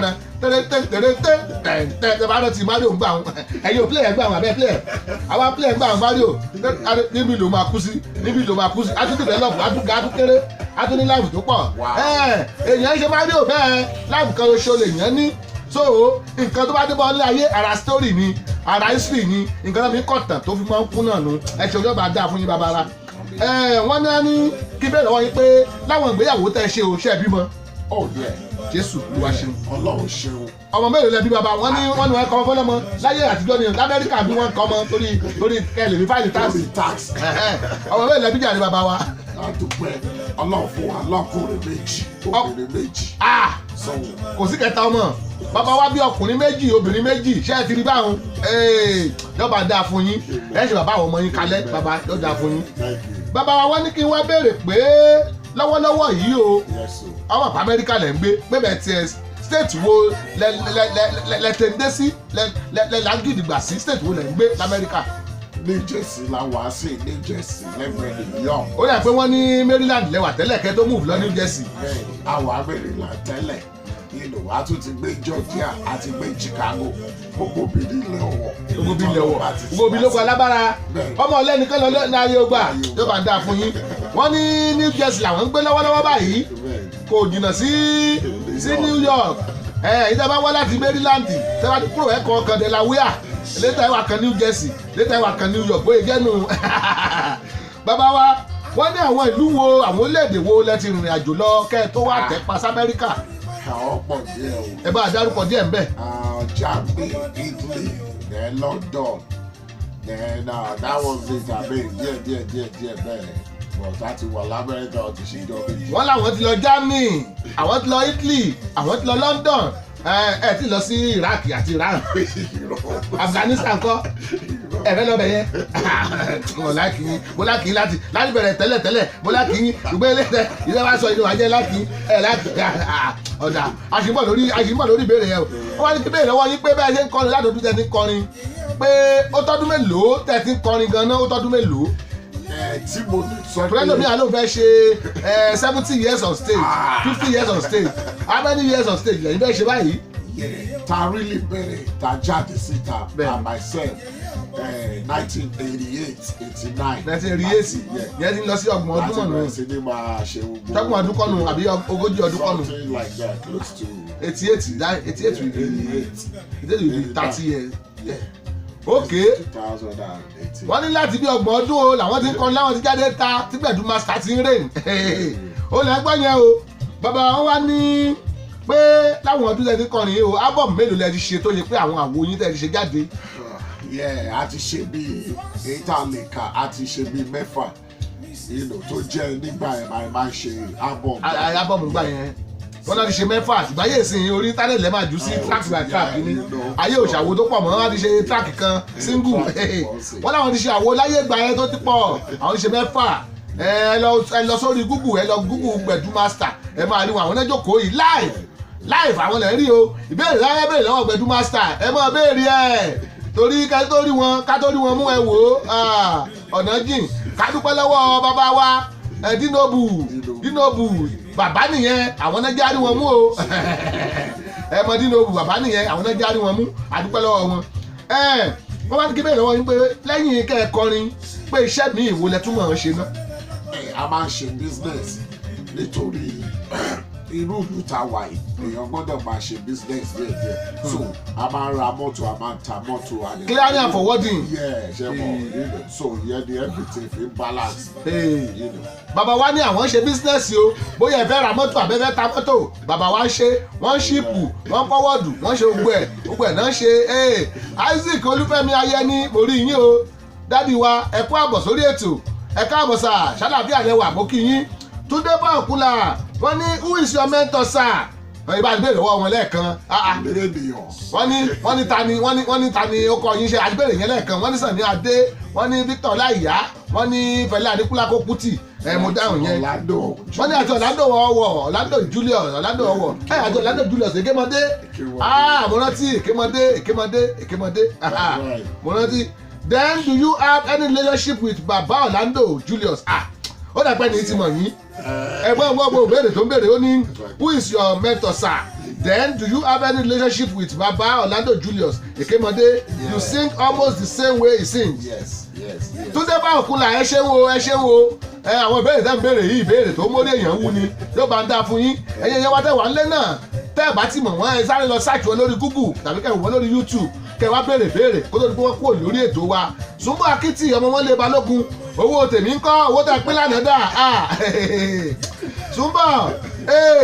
tẹ́rẹ́ tẹ́rẹ́ tẹ́rẹ́ tẹ́ bá rántí Mario ń gbà wọn. Ẹ̀yin ò play ẹ̀ gbà wọn, abẹ́ play ẹ̀ àwọn play ẹ̀ gbà wọn. Mario níbi ló máa kú sí, níbi ló máa kú sí. Atún develop, atún ga, atún kéré, atún ní life tó pọ̀. Èèyàn ṣe Mario bẹ́ẹ̀, life kan ṣoṣo lèèyàn ní. So nǹkan tó bá dé bọ́ ní ayé, ara story ni, ara history ni, nǹkan tó fi ń kọ̀tàn tó fi máa ń kún náà nu. Ẹ ṣe, ọjọ́ bá dáa fún yín, bàbá ra. Wọ́n náà ní kí bẹ́ẹ̀ lọ́wọ́ yín pé láwọn ìgbéyàwó tẹ́ ṣe o, ṣe bímọ? Oh yeah. Jésù Olúwa ṣeun. Ọlọ́run ṣeun. Ọmọ mélòó lẹ bí, bàbá? Wọ́n ní wọ́n kọ́ ọmọ fọlọ́mọ láyé àtijọ́ ni. Lamẹ́ríkà bí wọ́n kọ́ ọmọ torí kẹ́lẹ̀ ní file tax. Lórí tax. Ọmọ mélòó lẹ bí jàre, bàbá wa? Adúpẹ́, Ọlọ́run fún wa lọ́kùnrin méjì, obìnrin méjì. Ah! So Kò sí kẹta ọmọ. Bàbá wa bí ọkùnrin méjì, obìnrin méjì. Ṣé ẹ ti rí báwọn? Yọba dáa fún yín. Ẹ ṣe bàbá àwọn ọmọ yín kalẹ̀. Bàbá, yóò dáa fún yín. Thank you. Bàbá wa, wọ́n ní kí n wá béèrè pé lọ́wọ́lọ́wọ́ yìí o, Yes sir. àwọn àpá Amẹ́ríkà lẹ̀ ń gbé, pé bẹ́ẹ̀ tiẹ̀, state wo lẹ lẹ lẹ lẹ lẹ tẹ̀ ń dé sí, lẹ lẹ lẹ lágídìgbà sí? State wo lẹ̀ ń gbé lamẹ́ríkà? New Jersey la wá sí, New Jersey lẹ́gbẹ̀ẹ́ New York. Ó yà pé wọ́n ní Maryland lẹ́wà tẹ́lẹ̀ kẹ́ tó move lọ New Jersey. Bẹ́ẹ̀ni, àwọn Maryland tẹ́lẹ̀ a tún ti gbé Georgia, a ti gbé Chicago, gbogbo bí nílẹ̀ ọ̀wọ̀. Gbogbo bí ilẹ̀ wọ̀, gbogbo bí lóko alábára. Bẹ́ẹ̀ni. Ọmọ ọlẹ́nìkan lọ ní ayé ogbà yóò bá ń dáa fún yín. Wọ́n ní New Jersey làwọn ń gbé lọ́wọ́lọ́wọ́ báyìí. Kò jìnnà sí New York. Ẹ ìdá bá wá láti Maryland, tẹ́ bá ti kúrò ẹ̀kọ́ kan Delaware, later ẹ̀ wà kan New Jersey, later ẹ̀ wà kan New York. Bóyá jẹ́nu bàbá wa, wọ́n ní àwọn ìlú wo, àwọn orílẹ̀-èdè wo lẹ ti rìnrìn àjò lọ kẹ́ ẹ tó wá tẹ́ pa sí Amẹ́ríkà? Àwọn pọ̀ díẹ̀ o. Ẹ bá a dárúkọ díẹ̀ ńbẹ̀. Germany, Italy, then London, then that was it. I mean, díẹ̀ díẹ̀ díẹ̀ díẹ̀ bẹ́ẹ̀, but láti wà lamẹ́ríkà, ó ti ṣe ìjọ méjì. Wọ́n làwọn ti lọ Germany, àwọn ti lọ Italy, àwọn ti lọ London. Ẹ ti lọ sí Iraq àti Iran, Afghanistan kọ́? Ẹ fẹ́ lọ bẹ̀ yẹn. Mo like yín, mo like yín láti bẹ̀rẹ̀ tẹ́lẹ̀ tẹ́lẹ̀. Mo like yín, ṣùgbọ́n eléyìí ìṣe wa sọ inú wa jẹ́ like yín. Ẹ like ọ̀dà. Àṣìbọ̀ lórí ìbéèrè yẹn o. Wọ́n wá ní kí béèrè lọ́wọ́ yín pé bẹ́ẹ̀ ṣe ń kọrin látọ̀dún tẹ́ ti ń kọrin, pé ó tọ́dún mélòó tẹ́ ti ń kọrin gan-an? Ó tọ́dún mélòó? Ẹ tí mo lè sọ Pẹ̀lú mi, àlọ́ fẹ́ ṣe 70 years on stage, 50 years on stage. How many years on stage lẹ́yìn bẹ́ẹ̀ ṣe báyìí? Yeah, ta really bẹ̀rẹ̀, ta jáde síta Bẹ́ẹ̀ni. by myself, 1988, 89. 1988 yẹn ti ń lọ sí 30 ọdún Láti mọ̀nà. bẹ̀rẹ̀ sí ní máa ṣe gbogbo. 30 ọdún kọ́nu àbí 40 ọdún kọ́nu? Something like that, close to. 88, that 88 will be 88 will be 30 years. Yeah. Ok. 2018. Wọ́n ní láti bí 30 ọdún o làwọn ti ń kọrin, láwọn ti jáde ta tí Gbẹ̀du Master ti ń rìn. Ó lẹ́ gbọ́ yẹn o. Bàbá wọn wá ní pé láwọn ọdún tẹ́ ti kọrin yìí o, album mélòó lẹ ti ṣe tó yẹ pé àwọn àwo yín tẹ́ ti ṣe jáde? Yeah, a ti ṣe bíi èyí tá a lè kà, a ti ṣe bíi mẹ́fà tó jẹ́ nígbà yẹn máa ń ṣe album. Album gbà yẹn, wọ́n náà ti ṣe mẹ́fà, ṣùgbọ́n ayé ìsìn orí íńtánẹ́ẹ̀tì lẹ́ẹ̀ máa jù sí track by track ní. Ayé òṣàwò tó pọ̀ mọ́, wọ́n ti ṣe track kan single. Wọ́n láwọn ti ṣe àwo láyé ìgbà yẹn tó ti pọ̀, àwọn ti ṣe mẹ́fà. Ẹ lọ sórí Google, ẹ lọ Google Gbẹ̀du Master, ẹ máa rí wọn. Àwọn náà jókòó yìí live live, àwọn lè rí o. Ìbéèrè láyé béèrè lọ́wọ́ Gbẹ̀du Master, ẹ máa béèrè ẹ̀ torí ká tó rí wọn, ká tó rí wọn mú. Ẹ wò ó, ọ̀nà jìn. Ká dúpẹ́ lọ́wọ́ bàbá wa ẹ Dinobu. Dinobu bàbá nìyẹn, àwọn náà jáde wọn mú o. Ẹ mọ Dinobu bàbá nìyẹn, àwọn náà jáde wọn mú, àdúpẹ́ lọ́wọ́ wọn. Ẹ wọ́n bá ní kí bẹ́ẹ̀ lọ́wọ́ yín pé lẹ́yìn kẹ́ ẹ kọrin, pé iṣẹ́ mi ìwo lẹ túmọ̀ ń ṣe náà? Ẹ a máa ń ṣe business nítorí irú ìlú tá a wà yìí, èèyàn gbọ́dọ̀ máa ṣe business díẹ̀díẹ̀. So a máa ń ra mọ́tò, a máa ń ta mọ́tò. Clearing and forwarding. Yeah, ṣe mọ̀, so ìyẹn ni everything fi balance. Bàbá wa ní àwọn ṣe business o. Bóyá ẹ fẹ́ ra mọ́tò àbẹ́ fẹ́ ta mọ́tò, bàbá wa ṣe. Wọ́n ship, wọ́n forward, wọ́n ṣe gbogbo ẹ̀, gbogbo ẹ̀ náà ṣe. Isaac Olúfẹ́mi Ayẹni, mo rí yín o. Daddy wa, ẹ kú àbọ̀ sórí ètò. Ẹ káàbọ̀ sà, ṣàlàfíà lẹwà, mo kí yín. Túndé Bọ̀kúlà, wọ́n ní, "Who is your mentor, sir?" Ìbá gbé lọ́wọ́ wọn lẹ́ẹ̀kan. Ènìyàn. Wọ́n ní ta ni wọ́n ní ta ni ó kọ yín ṣe àgbèrè yẹn lẹ́ẹ̀kan. Wọ́n ní Sànni Adé, wọ́n ní Victor Láìyá, wọ́n ní Fẹlá Aníkúlápó Kútì. Ẹ mo dáhùn yẹn. Orlando. Wọ́n ní àti Orlando ọwọ́, Orlando Julius, Orlando ọwọ́ ẹ àti Orlando Julius Èkémọdé. Ah, mo rántí Èkémọdé, Èkémọdé, Èkémọdé, mo rántí. Then do you have any relationship with Baba Orlando Julius? Ah, ó dàpẹ́ ní ti mọ̀ yín. Ẹ̀gbọ́n gbogbo ìbéèrè tó ń béèrè, ó ní, "Who is your mentor, sir? Then do you have any relationship with Baba Orlando Julius Èkémọdé? You sing almost the same way he sings." Yes. Túndé Báòkúlà, ẹ ṣé wo, ẹ ṣé wo. Ẹ àwọn ìbéèrè tẹ́ ń béèrè yìí, ìbéèrè tó mórí èèyàn wú ni, yóò bá ń dá fún yín. Ẹ̀yin ẹ̀yẹ wa tẹ́ wà ńlẹ́ náà, tẹ́ ẹ̀ bá ti mọ̀ wọ́n, ẹ sáré lọ search wọn lórí Google tàbí kẹ́ ẹ̀ wọ́n lórí YouTube, kẹ́ ẹ wá béèrè béèrè kó tó di pé wọ́n kúrò lórí ètò wa. Súnmọ́ Akitì, ọmọ wọn lé Balógun, owó tèmi ń kọ́, owó tẹ́ pín lánàá dà? Súnmọ́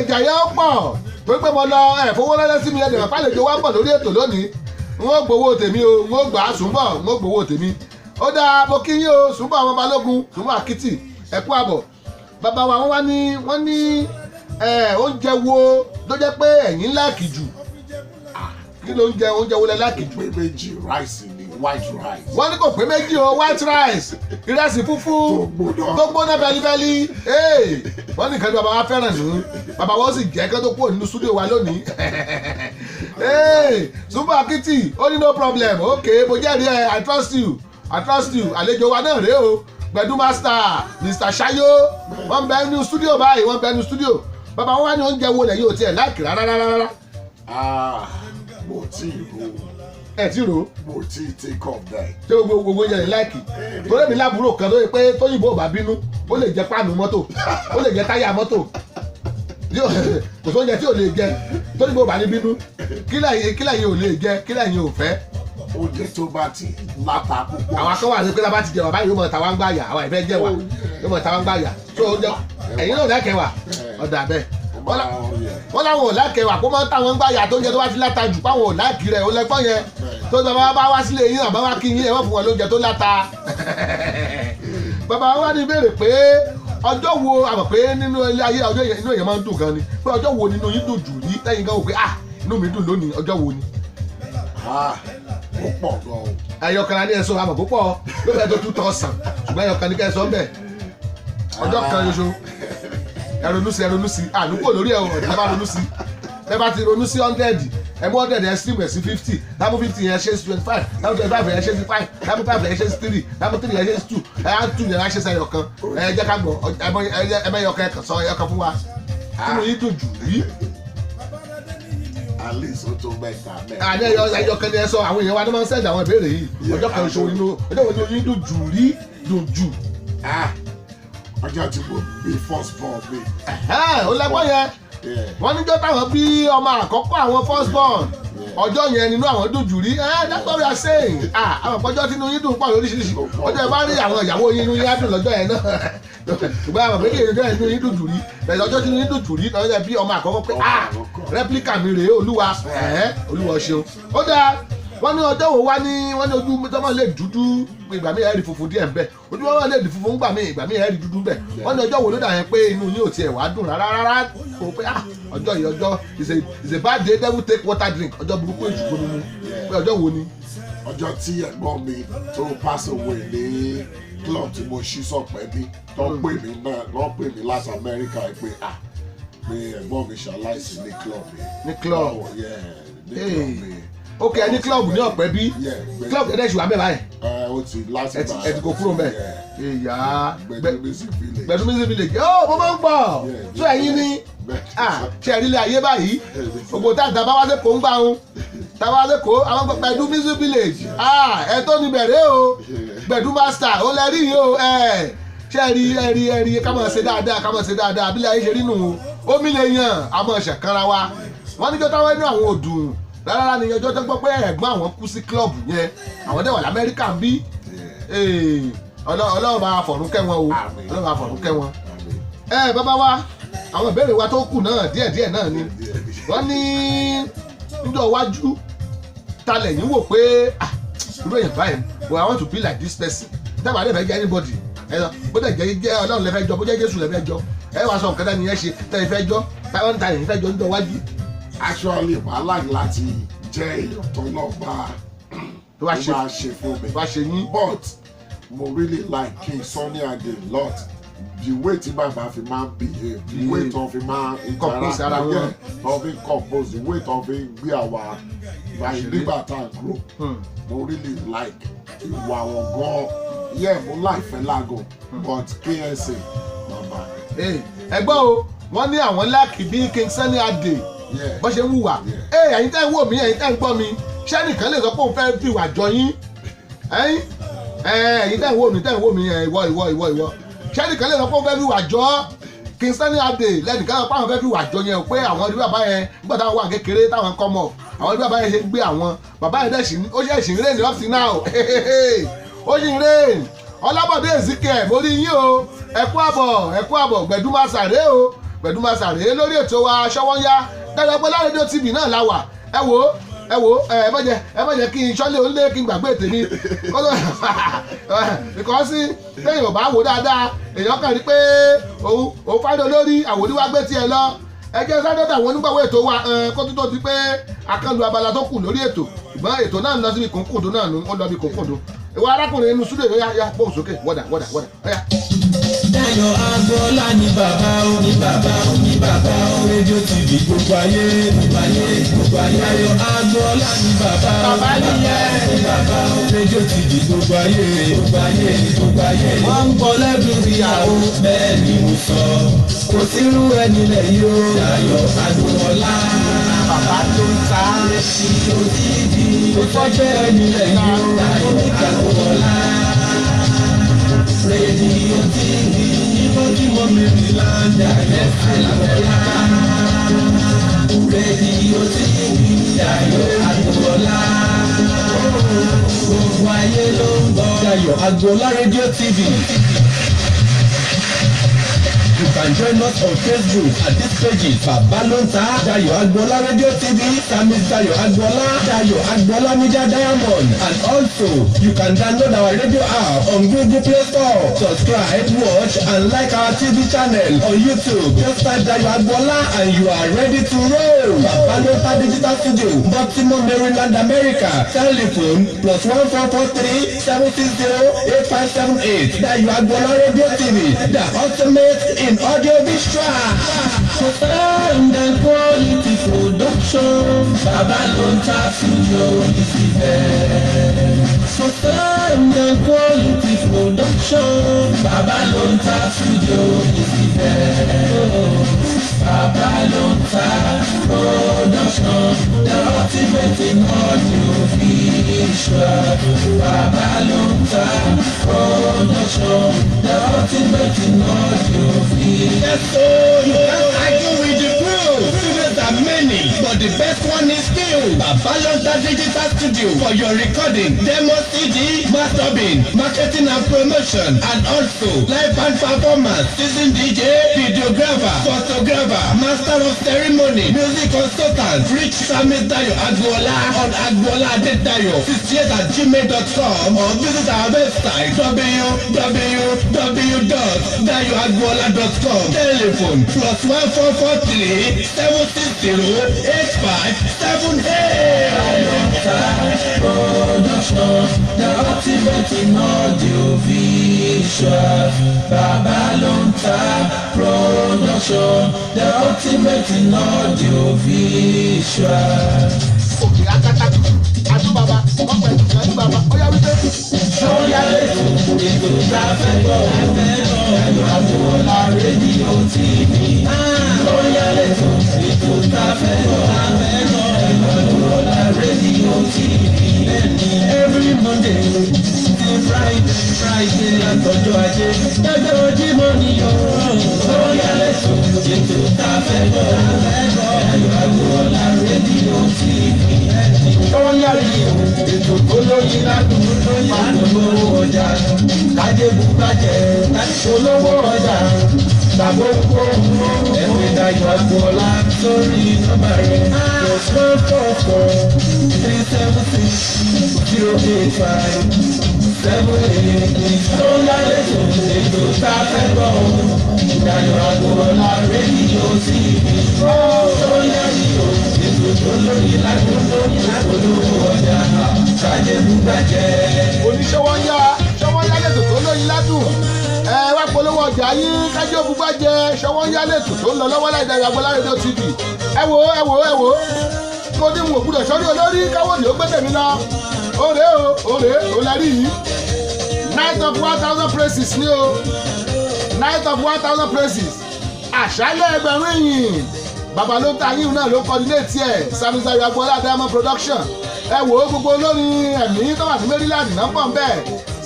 ìjà yẹn ó pọ̀ torí pé mo lọ ẹ̀ fowó rẹ́rẹ́ sí mi. Ẹ̀ dẹ̀rẹ̀ pálẹ̀jọ wa ń bọ̀ lórí ètò lónìí, n ó gbowó tèmi o, n ó gbà á. Súnmọ́, n ó gbowó tèmi. Ó dáa, mo kí yín o. Súnmọ́ àwọn Balógun, Súnmọ́ Akitì, ẹ kú àbọ̀. Bàbá wa, wọ́n wá ní wọ́n ní oúnjẹ wo ló jẹ́ pé ẹ̀yin like jù? Kí ló ń jẹ, oúnjẹ wo lẹ like jù? Pé méjì, rice ni, white rice. Wọ́n ní kò pé méjì o, white rice, ìrẹsì funfun tó gbóná. Tó gbóná bẹ́líbẹ́lí. Wọ́n ní nǹkan tí bàbá wa fẹ́ràn nù. Bàbá wa ó sì jẹ́ kí wọ́n tó kúrò nínú studio wa lónìí. Súnmọ́ Akitì, ó ní no problem. Ok, mo jẹ́rìí ẹ. I trust you, I trust you. Àlejò wa náà rèé o, Gbẹ̀du Master, Mr Shayo, wọ́n bẹ nínú studio báyìí, wọ́n bẹ nínú studio. Bàbá wọn wá ní oúnjẹ wo lẹ́yìn ò tiẹ̀ like rárá rárá rárá? Ah, mo tí ì ro. Ẹ̀ tí ro. Mo tí ì take up that. Ṣé gbogbo gbogbo oúnjẹ rẹ̀ like? Torí èmi lábúrò kan tó yẹ pé tóyìnbó ò bá bínú, ó lè jẹ páànù mọ́tò, ó lè jẹ táyà mọ́tò. Kò sóúnjẹ tí ò lè jẹ tóyìnbó ò bá ní bínú. Kílẹ̀ yìí ò lè jẹ, kílẹ̀ yìí ò fẹ́? Oúnjẹ tó bá ti láta púpọ̀. Àwọn akọ́wà àti pé tá a bá ti jẹ wà báyìí, yóò mọ̀ tàwa ń gbà yà. Àwọn ìfẹ́ jẹ wà, yóò mọ̀ tàwa ń gbà yà. So oúnjẹ ẹ̀yin náà like wà, ọ̀dà bẹ́ẹ̀. Wọ́n láwọn ò like wà, kó máa ń táwọn ń gbà yà tó oúnjẹ tó bá ti láta jù, páwọn ò like rẹ̀. Ó lẹ́gbọ́n yẹn tó bá bá wá sílé yín àbá wá kí yín, ẹ wọ́n fún wọn lóúnjẹ tó láta. Bàbá wa ní béèrè pé ọjọ́ wo, àmọ̀ pé nínú ilé ayé ọjọ́ yẹn inú èèyàn máa ń dùn gan ni, pé ọjọ́ wo nínú yín dùn jù rí lẹ́yìn gan wò pé, ah, inú mi dùn lónìí, ọjọ́ wo ni? Ah, ó pọ̀ gan o. Ẹyọkan ní ẹsọ, àmọ̀ púpọ̀ ló fẹ́ tó 2000, ṣùgbọ́n ẹyọkan ní kẹsàn án bẹ̀, ọjọ́ kan ṣoṣo. Ẹ ronú sí, ẹ ronú sí, ànúkò lórí ẹ ọ̀dà bá ronú sí. Ẹ bá ti ronú sí 100, ẹ mú 100 ẹ stream ẹ sí 50, lámú 50 yẹn ṣe sí 25, lámú 25 yẹn ṣe sí 5, lámú 5 yẹn ṣe sí 3, lámú 3 yẹn ṣe sí 2, ẹ á 2 yẹn á ṣe sí ẹyọkan. Ẹ jẹ́ ká gbọ́, ẹ mẹ́yọkan, ẹ kàn sọ ẹyọkan fún wa kí ló yín dùn jù rí. At least ó tó mẹ́ta mẹ́ta. Àní ẹyọ ẹyọkan ni ẹ sọ. Àwọn èèyàn wa ní máa ń send àwọn ìbéèrè yìí. Ọjọ́ kan ṣoṣo nínú ọjọ́ wo ni yín dùn jù rí, dùn jù? Ah, ọjọ́ tí mo bí first born mi. Ẹ̀hẹ́n, ó lẹ́gbọ́n yẹn. Wọ́n níjọ́ táwọn bí ọmọ àkọ́kọ́ àwọn, first born. Ọjọ́ yẹn nínú àwọn dùn jù rí. Ẹ, that's what we are saying. Ah, àwọn ọjọ́ tí inú yín dùn pọ̀ lóríṣiríṣi. Ọjọ́ ẹ bá rí àwọn ìyàwó yín, inú yín á dùn lọ́jọ́ yẹn náà, ṣùgbọ́n àwọn méjì ọjọ́ yẹn inú yín dùn jù rí. Bẹ̀rẹ̀ ọjọ́ tí inú yín dùn jù rí lọ́jọ́ bí ọmọ àkọ́kọ́ pé, ah, replica mi rèé, Olúwa ẹ̀ẹ́, Olúwa ṣeun. Ó dáa. Wọ́n ní ọjọ́ wo wá ní wọ́n ní ojú tọ́mọ lè dúdú, ìgbà míì ẹ̀rí funfun díẹ̀ ń bẹ, ojú wọn lè di funfun ńgbà míì, ìgbà míì ẹ̀rí dúdú ń bẹ. Wọ́n ní ọjọ́ wo ló dà yẹn pé inú yín ò tiẹ̀ wá dùn rárá rárá o, pé ah, ọjọ́ yìí, ọjọ́ is a bad day, devil take water drink, ọjọ́ burúkú, èjì gbómi mu, pé ọjọ́ wo ni? Ọjọ́ tí ẹ̀gbọ́n mi tó pass away ní club tí mo ṣí sọ̀pẹ́ bí, tó pè mí náà, wọ́n pè mí láti Amẹ́ríkà pé, ah, pé ẹ̀gbọ́n mi ṣaláìsí ní club yẹn. Ní club? Yeah, ní Hey. club yẹn. Ok, ẹ ní club ní ọ̀pẹ́ bí? Yeah. Club ẹ̀dẹ̀ ṣùgbọ́n abẹ́ báyìí? Ẹ, ó ti láti Ẹ ti kó kúrò mbẹ̀? Ìyá. Gbẹ̀du Music Village. Gbẹ̀du Music Village. Ó, mo máa ń gbọ́. Yeah. Tó ẹ̀yin ni? Bẹ́ẹ̀. Ah, ṣe ẹ̀rí ilé ayé báyìí, gbogbo tá a bá wá sí kò ń gbà ń tá a bá wá sí kò àwọn Gbẹ̀du Music Village. Ah, ẹ tó ní bẹ̀rẹ̀ o, Gbẹ̀du master ó lẹ rí yìí o. Ẹ ṣe ẹ̀rí ẹ̀rí ẹ̀rí, ká máa ṣe dáadáa, ká máa ṣe dáadáa. Abílẹ̀ ayé ṣe rí nù o, omi lè yàn àmọ́ ṣẹ̀kanra wa. Wọ́n níjọ́ táwọn inú àwọn òdùn rárá ni ọjọ́ tó gbọ́ pé ẹ̀gbọ́n àwọn kú sí club yẹn, àwọn dẹ̀ wà lamẹ́ríkà ń bí. Ọlọ́run bá fọ̀run kẹ́ wọn o. Àmín. Ọlọ́run bá fọ̀run kẹ́ wọn. Àmín. Ẹ bàbá wa, àwọn ìbéèrè wa tó kù náà díẹ̀díẹ̀ náà ni. Wọ́n ní níjọ́ iwájú, ta lẹ̀yìn wò pé, ah, irú èèyàn báyìí, well, I want to be like this person? Dábàá dẹ̀ fẹ́ jẹ́ anybody ẹ lọ, bó dẹ̀ jẹ́ Ọlọ́run lẹ́fẹ́ jọ, bó jẹ́ Jésù lẹ́fẹ́ jọ, ẹ wàá sọ nǹkan dání yẹn ṣe tẹ́lẹ̀ fẹ́ jọ, táwọn ta lẹ̀yìn fẹ́ jọ níjọ́ iwájú? Actually, màá like láti jẹ́ èèyàn tó lọ bá tó wá ṣe tó bá ṣe fún mi. Tó wá ṣe yín. But mo really like King Sunny Ade a lot, the way tí bàbá fi máa ń behave, the way tó fi máa ń compose ara wọn. Yeah, tó fi ń compose, the way tó fi ń gbé àwa báyìí nígbà tá à ń grow. Mo really like ìwà wọn gan. Yeah, mo like Fẹlá gan, but KSA bàbá. Ee, ẹ gbọ́ o, wọ́n ní àwọn like bí King Sunny Ade bó ṣe ń hùwà. Ee, ẹ̀yin tẹ́ ń wò mí, ẹ̀yin tẹ́ ń gbọ́ mi, ṣẹ́nìkan lè sọ pé òun fẹ́ fi ìwà jọ yín? Ẹ̀yin, ẹ̀yin tẹ́ ń wò mí, tẹ́ ń wò mí, ẹ̀, ìwọ, ìwọ, ìwọ, ìwọ, ṣẹ́nìkan lè sọ pé òun fẹ́ fi ìwà jọ King Sunny Ade? Lẹ́nìkan sọ pé àwọn fẹ́ fi ìwà jọ yẹn o, pé àwọn rí bàbá yẹn nígbà táwọn wà kékeré, táwọn kọ́ mọ̀, àwọn rí bàbá yẹn ṣe ń gbé àwọn bàbá yẹn dẹ̀ sì ó ṣe ṣì ń reign up till now, ó ṣì ń reign. Ọlábọ̀dé Ezekiel, mo rí yín o, ẹ kú àbọ̀, ẹ kú àbọ̀. Gbẹ̀dúmàsàrè o, Gbẹ̀dúmàsàrè lórí ètò wa Ṣọwọ́nyá Dáadáa Rédíò TV náà la wà. Ẹ wò ó, ẹ wò ó, ẹ má jẹ́, ẹ má jẹ́ kí n sọ́lé ó lé kí n gbàgbé tèmi, because téèyàn ò bá wò dáadáa, èèyàn kàn rí pé òun fáwọn olórí àwòrán gbé tiẹ̀ lọ. Ẹ jẹ́ sáré dọ̀dọ̀ àwọn onígbàwọ̀ ètò wa kó tó tó di pé akánlu abala tó kù lórí ètò, ṣùgbọ́n ètò náà ń lọ síbi kòńkòndó náà nù, ó lọ bí kòńkòndó. Ìwọ arákùnrin inú súdè ló yá, yá gbóhùn sókè, wọ́dà wọ́dà wọ́dà, ó yá. Dayọ̀ Agboola ní bàbá o, ní bàbá o, ní bàbá o. Rédíò TV gbogbo ayé, gbogbo ayé, gbogbo ayé. Dayọ̀ Agboola ní bàbá o, Bàbá nìyẹn. ní bàbá o. Rédíò TV gbogbo ayé, gbogbo ayé, gbogbo ayé. Wọ́n ń gbọ́ lẹ́dùn ìyàwó, bẹ́ẹ̀ ni mo sọ. Kò sírú ẹni lẹ̀ yìí o. Dayọ̀ Agboola. Bàbá tó ń ta. Rédíò TV kò sọ́jẹ́ ẹni lẹ̀ yìí o. Dayọ̀ Agboola. Rédíò TV ní Baltimore, Maryland, Dayọ̀ Agboola. Rédíò TV, Dayọ̀ Agboola. Gbogbo ayé ló ń gbọ́. Dayọ̀ Agboola Radio TV. You can join us on Facebook at these pages: Babalonta Dayo Agboola Radio TV, Samis Dayo Agboola, Dayo Agboola Media Diamond, and also you can download our radio app on Google Play Store. Subscribe, watch and like our TV channel on YouTube. Just type Dayo Agboola and you are ready to roll. Babalonta Digital Studio, Baltimore, Maryland, America. Telephone +1 443 760 8578. Dayo Agboola Radio TV, the ultimate in audio visual. For sound and quality production, Baba Lonta Studio is the best. For sound and quality production, Baba Lonta Studio is the best. Baba Lonta Production, the ultimate in audio visual. Baba Lonta Production, the ultimate in audio visual. Yes, so you can't argue with the proof. Students are many, but the best one is still Babalonta Digital Studio for your recording, demo CD, mastering, marketing and promotion, and also live band performance, season DJ, videographer, photographer, master of ceremony, music consultant. Reach Sami Dayo Agboola on agboola adedayo 68@gmail.com or visit our website www.dayoagboola.com. Telephone +1 443 760 8578. Production, the ultimate in audio visual. Bàbá ló ń ta production, the ultimate in audio visual. Òkè akátá adúbàbà ọpẹ adúbàbà ó yá wípé. Sọ́yà lẹ́tọ̀, ètò tá a fẹ́ gbọ́, Ayọ̀ Agboola rédíò TV. Sọ́yà lẹ́tọ̀, ètò tá a fẹ́ gbọ́, Ayọ̀ Agboola rédíò TV. Every Monday till Friday, Friday látọjọ́ Ajé, lọ́jọ́ Jímọ̀ ni yóò. Sọ́yà lẹ́tọ̀, ètò tá a fẹ́ gbọ́, Ayọ̀ Agboola rédíò TV. Sọ́yà lẹ́tọ̀, ètò tó lóyin ládùn, máa ń lówó ọjà, kájé bùbájẹ́, olówó ọjà tàbókò. Ẹ̀pẹ̀ Dayọ̀ Agboola sórí nọ́mbà rẹ̀ +1 443 760 8578. Sọ́yà lẹ́tọ̀, ètò tá a fẹ́ gbọ́, Dayọ̀ Agboola rédíò TV. Sọ́yà lẹ́tọ̀, ètò tó lóyin ládùn, olówó ọjà, kájé bùbájẹ́. Oníṣòwò ń yá, ṣọwọ́ ń yá lẹ́tò tó lóyin ládùn. Ẹ wá polówó ọjà yín, kájí òbúgbà jẹ. Ṣọwọ́ ń yá lẹ́tò tó ń lọ lọ́wọ́ láì Dayọ̀ Agboola rédíò TV. Ẹ wo, ẹ wo, ẹ wo, mo ní n ò gbúdọ̀ sọ́rí olórí káwọ́ ni ó gbé tèmi lọ. Òrè o, òrè o, lẹ́rí yìí. Night of 1,000 praises ni o, Night of 1,000 praises, àṣálẹ̀ 1,000 ìyìn. Bàbá ló ta yín náà ló coordinate ẹ̀, Sami Agboola Diamond Production. Ẹ wò ó, gbogbo olórin ẹ̀mí tó wà ní Maryland náà pọ̀ nbẹ̀.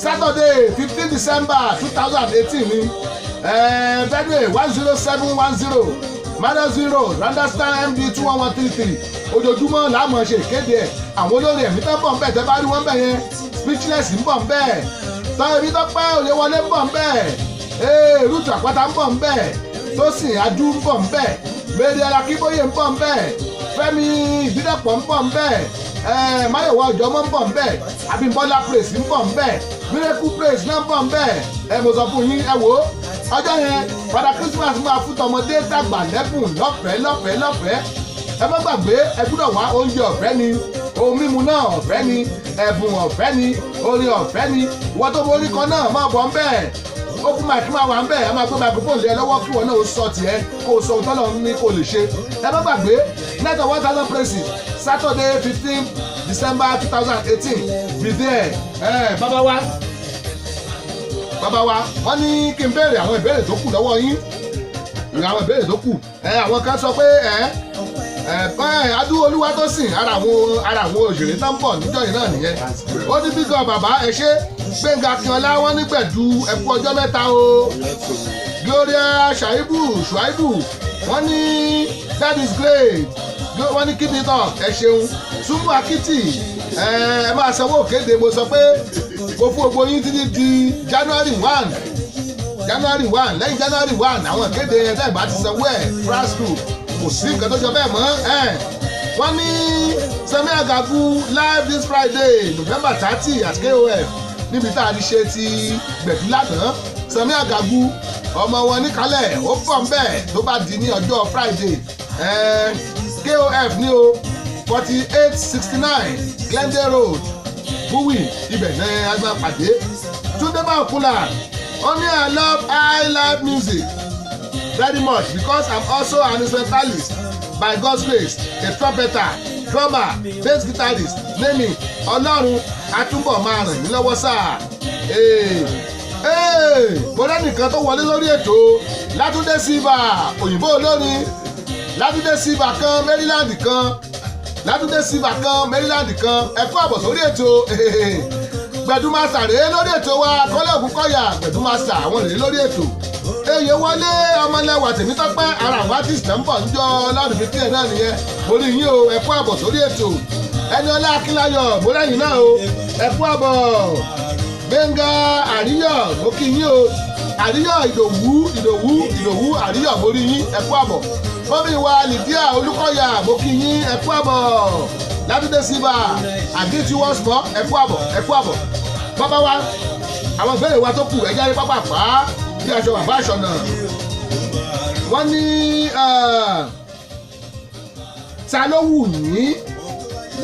Saturday 15 December 2018 ni. Benue 10710 Madison Road, Randallstown, MD 21133. Ojoojúmọ́ làá máa ṣe ìkéde ẹ̀. Àwọn olórin ẹ̀mí tó ń bọ̀ nbẹ̀, tẹ́ bá rí wọn bẹ̀ yẹn, Speechless ń bọ̀ nbẹ̀, tọ́ ẹbí tó pẹ́ òye wọlé ń bọ̀ nbẹ̀, Rúùtù Àpáta ń bọ̀ nbẹ̀, Tósìn Adú ń bọ̀ nbẹ̀, Mary Akínbóyè ń bọ̀ nbẹ̀, Fẹ́mi Ìbídẹ́pọ̀ ń bọ̀ nbẹ̀, Máyọ̀wá Ọ̀jọ́mọ́ ń bọ̀ nbẹ̀, Abímbọ́lá Praise ń bọ̀ nbẹ̀, Miracle Praise náà ń bọ̀ nbẹ̀. Ẹ mo sọ fún yín, ẹ wò ó, ọjọ́ yẹn Father Christmas máa fún tọmọdé tàgbà lẹ́bùn lọ́fẹ̀ẹ́, lọ́fẹ̀ẹ́, lọ́fẹ̀ẹ́. Ẹ má gbàgbé, ẹ gbúdọ̀ wá. Oúnjẹ ọ̀fẹ́ ni, ohun mímu náà ọ̀fẹ́ ni, ẹ̀bùn ọ̀fẹ́ ni, orin ọ̀fẹ́ ni. Ìwọ tó borí kan náà máa bọ̀ ńbẹ̀. Open mic máa wà ńbẹ̀. Ẹ máa gbé microphone lé ẹ lọ́wọ́ kí wọn náà ó sọ tiẹ̀, kó o sọ ohun tọ́lọ́ ní kó o lè ṣe. Ẹ má gbàgbé, Night of 1,000 praises, Saturday 15 December 2018. Be there. Ẹ bàbá wa, bàbá wa, wọ́n ní kí n béèrè àwọn ìbéèrè tó kù lọ́wọ́ yín, àwọn ìbéèrè tó kù. Ẹ àwọn kan sọ pé ẹ ẹ ẹ adú olúwa tó sìn ara àwọn òṣèré tó ń bọ̀ níjọ́ yìí náà nìyẹn. Ó ní bígọ̀ bàbá, ẹ ṣe. Gbẹ̀ngà Akínọlá, wọ́n ní gbẹ̀dú, ẹkú ọjọ́ mẹ́ta o. Gloria Shaibu Shuaibu, wọ́n ní that is great, wọ́n ní keep it up, ẹ ṣeun. Súnmù Akitì, ẹ ẹ máa sanwó kéde. Mo sọ pé mo fún gbogbo yín títí di January 1, January 1. Lẹ́yìn January 1, àwọn ìkéde yẹn, tẹ́ ẹ̀ bá ti sanwó ẹ̀ prasco, kò sí nǹkan tó jọ bẹ́ẹ̀ mọ́ ẹ̀. Wọ́n ní Sami Agagu live this Friday November 30 at KOF, níbi tá a ti ṣe ti gbẹ̀dú lánàá. Sami Agagu, ọmọ wọn níkàlẹ̀, ó pọ̀ ń bẹ̀ tó bá di ní ọjọ́ Friday. KOF ní o, 4869 Glendale Road, Bowie, ibẹ̀ ní a máa pàdé. Túndé Bákúlà, ó ní I love high life music very much because I'm also an instrumentalist by God's grace, a trumpeter, drummer, bass guitarist, name it. Ọlọ́run atúbọ̀ máa ràn yín lọ́wọ́ sáà. Mo rẹ́nìkan tó wọlé lórí ètò, Látúndé Silva, òyìnbó olórin. Látúndé Silva kan Maryland kan, Látúndé Silva kan Maryland kan, ẹ kú àbọ̀ sórí ètò. Gbẹ̀dúmásà rèé lórí ètò wa, Kọ́lé Ògúnkọ̀yà, Gbẹ̀dúmásà, àwọn rèé lórí ètò. Eye wọlé ọmọlẹ́wà Tèmítọ́pẹ́, ara àwọn artist náà ń bọ̀ níjọ́ lọ́dún 15 náà nìyẹn. Mo rí yín o, ẹ kú àbọ̀ sórí ètò. Ẹni ọlá Akínláyọ̀, mo rẹ́yìn náà o, ẹ kú àbọ̀. Gbẹ̀ngà Àríyọ̀, mo kí yín o. Àríyọ̀ Ìdòwú, Ìdòwú, Ìdòwú Àríyọ̀, mo rí yín, ẹ kú àbọ̀. Mọ́mí wa Lydia Olúkọ̀yà, mo kí yín, ẹ kú àbọ̀. Látúndé Síbà, àgìtì once more, ẹ kú àbọ̀, ẹ kú àbọ̀. Bàbá wa, àwọn ìbéèrè wa tó kù, ẹ jáde pápá pa bí aṣọ bàbá aṣọ náà. Wọ́n ní ta ló wù yín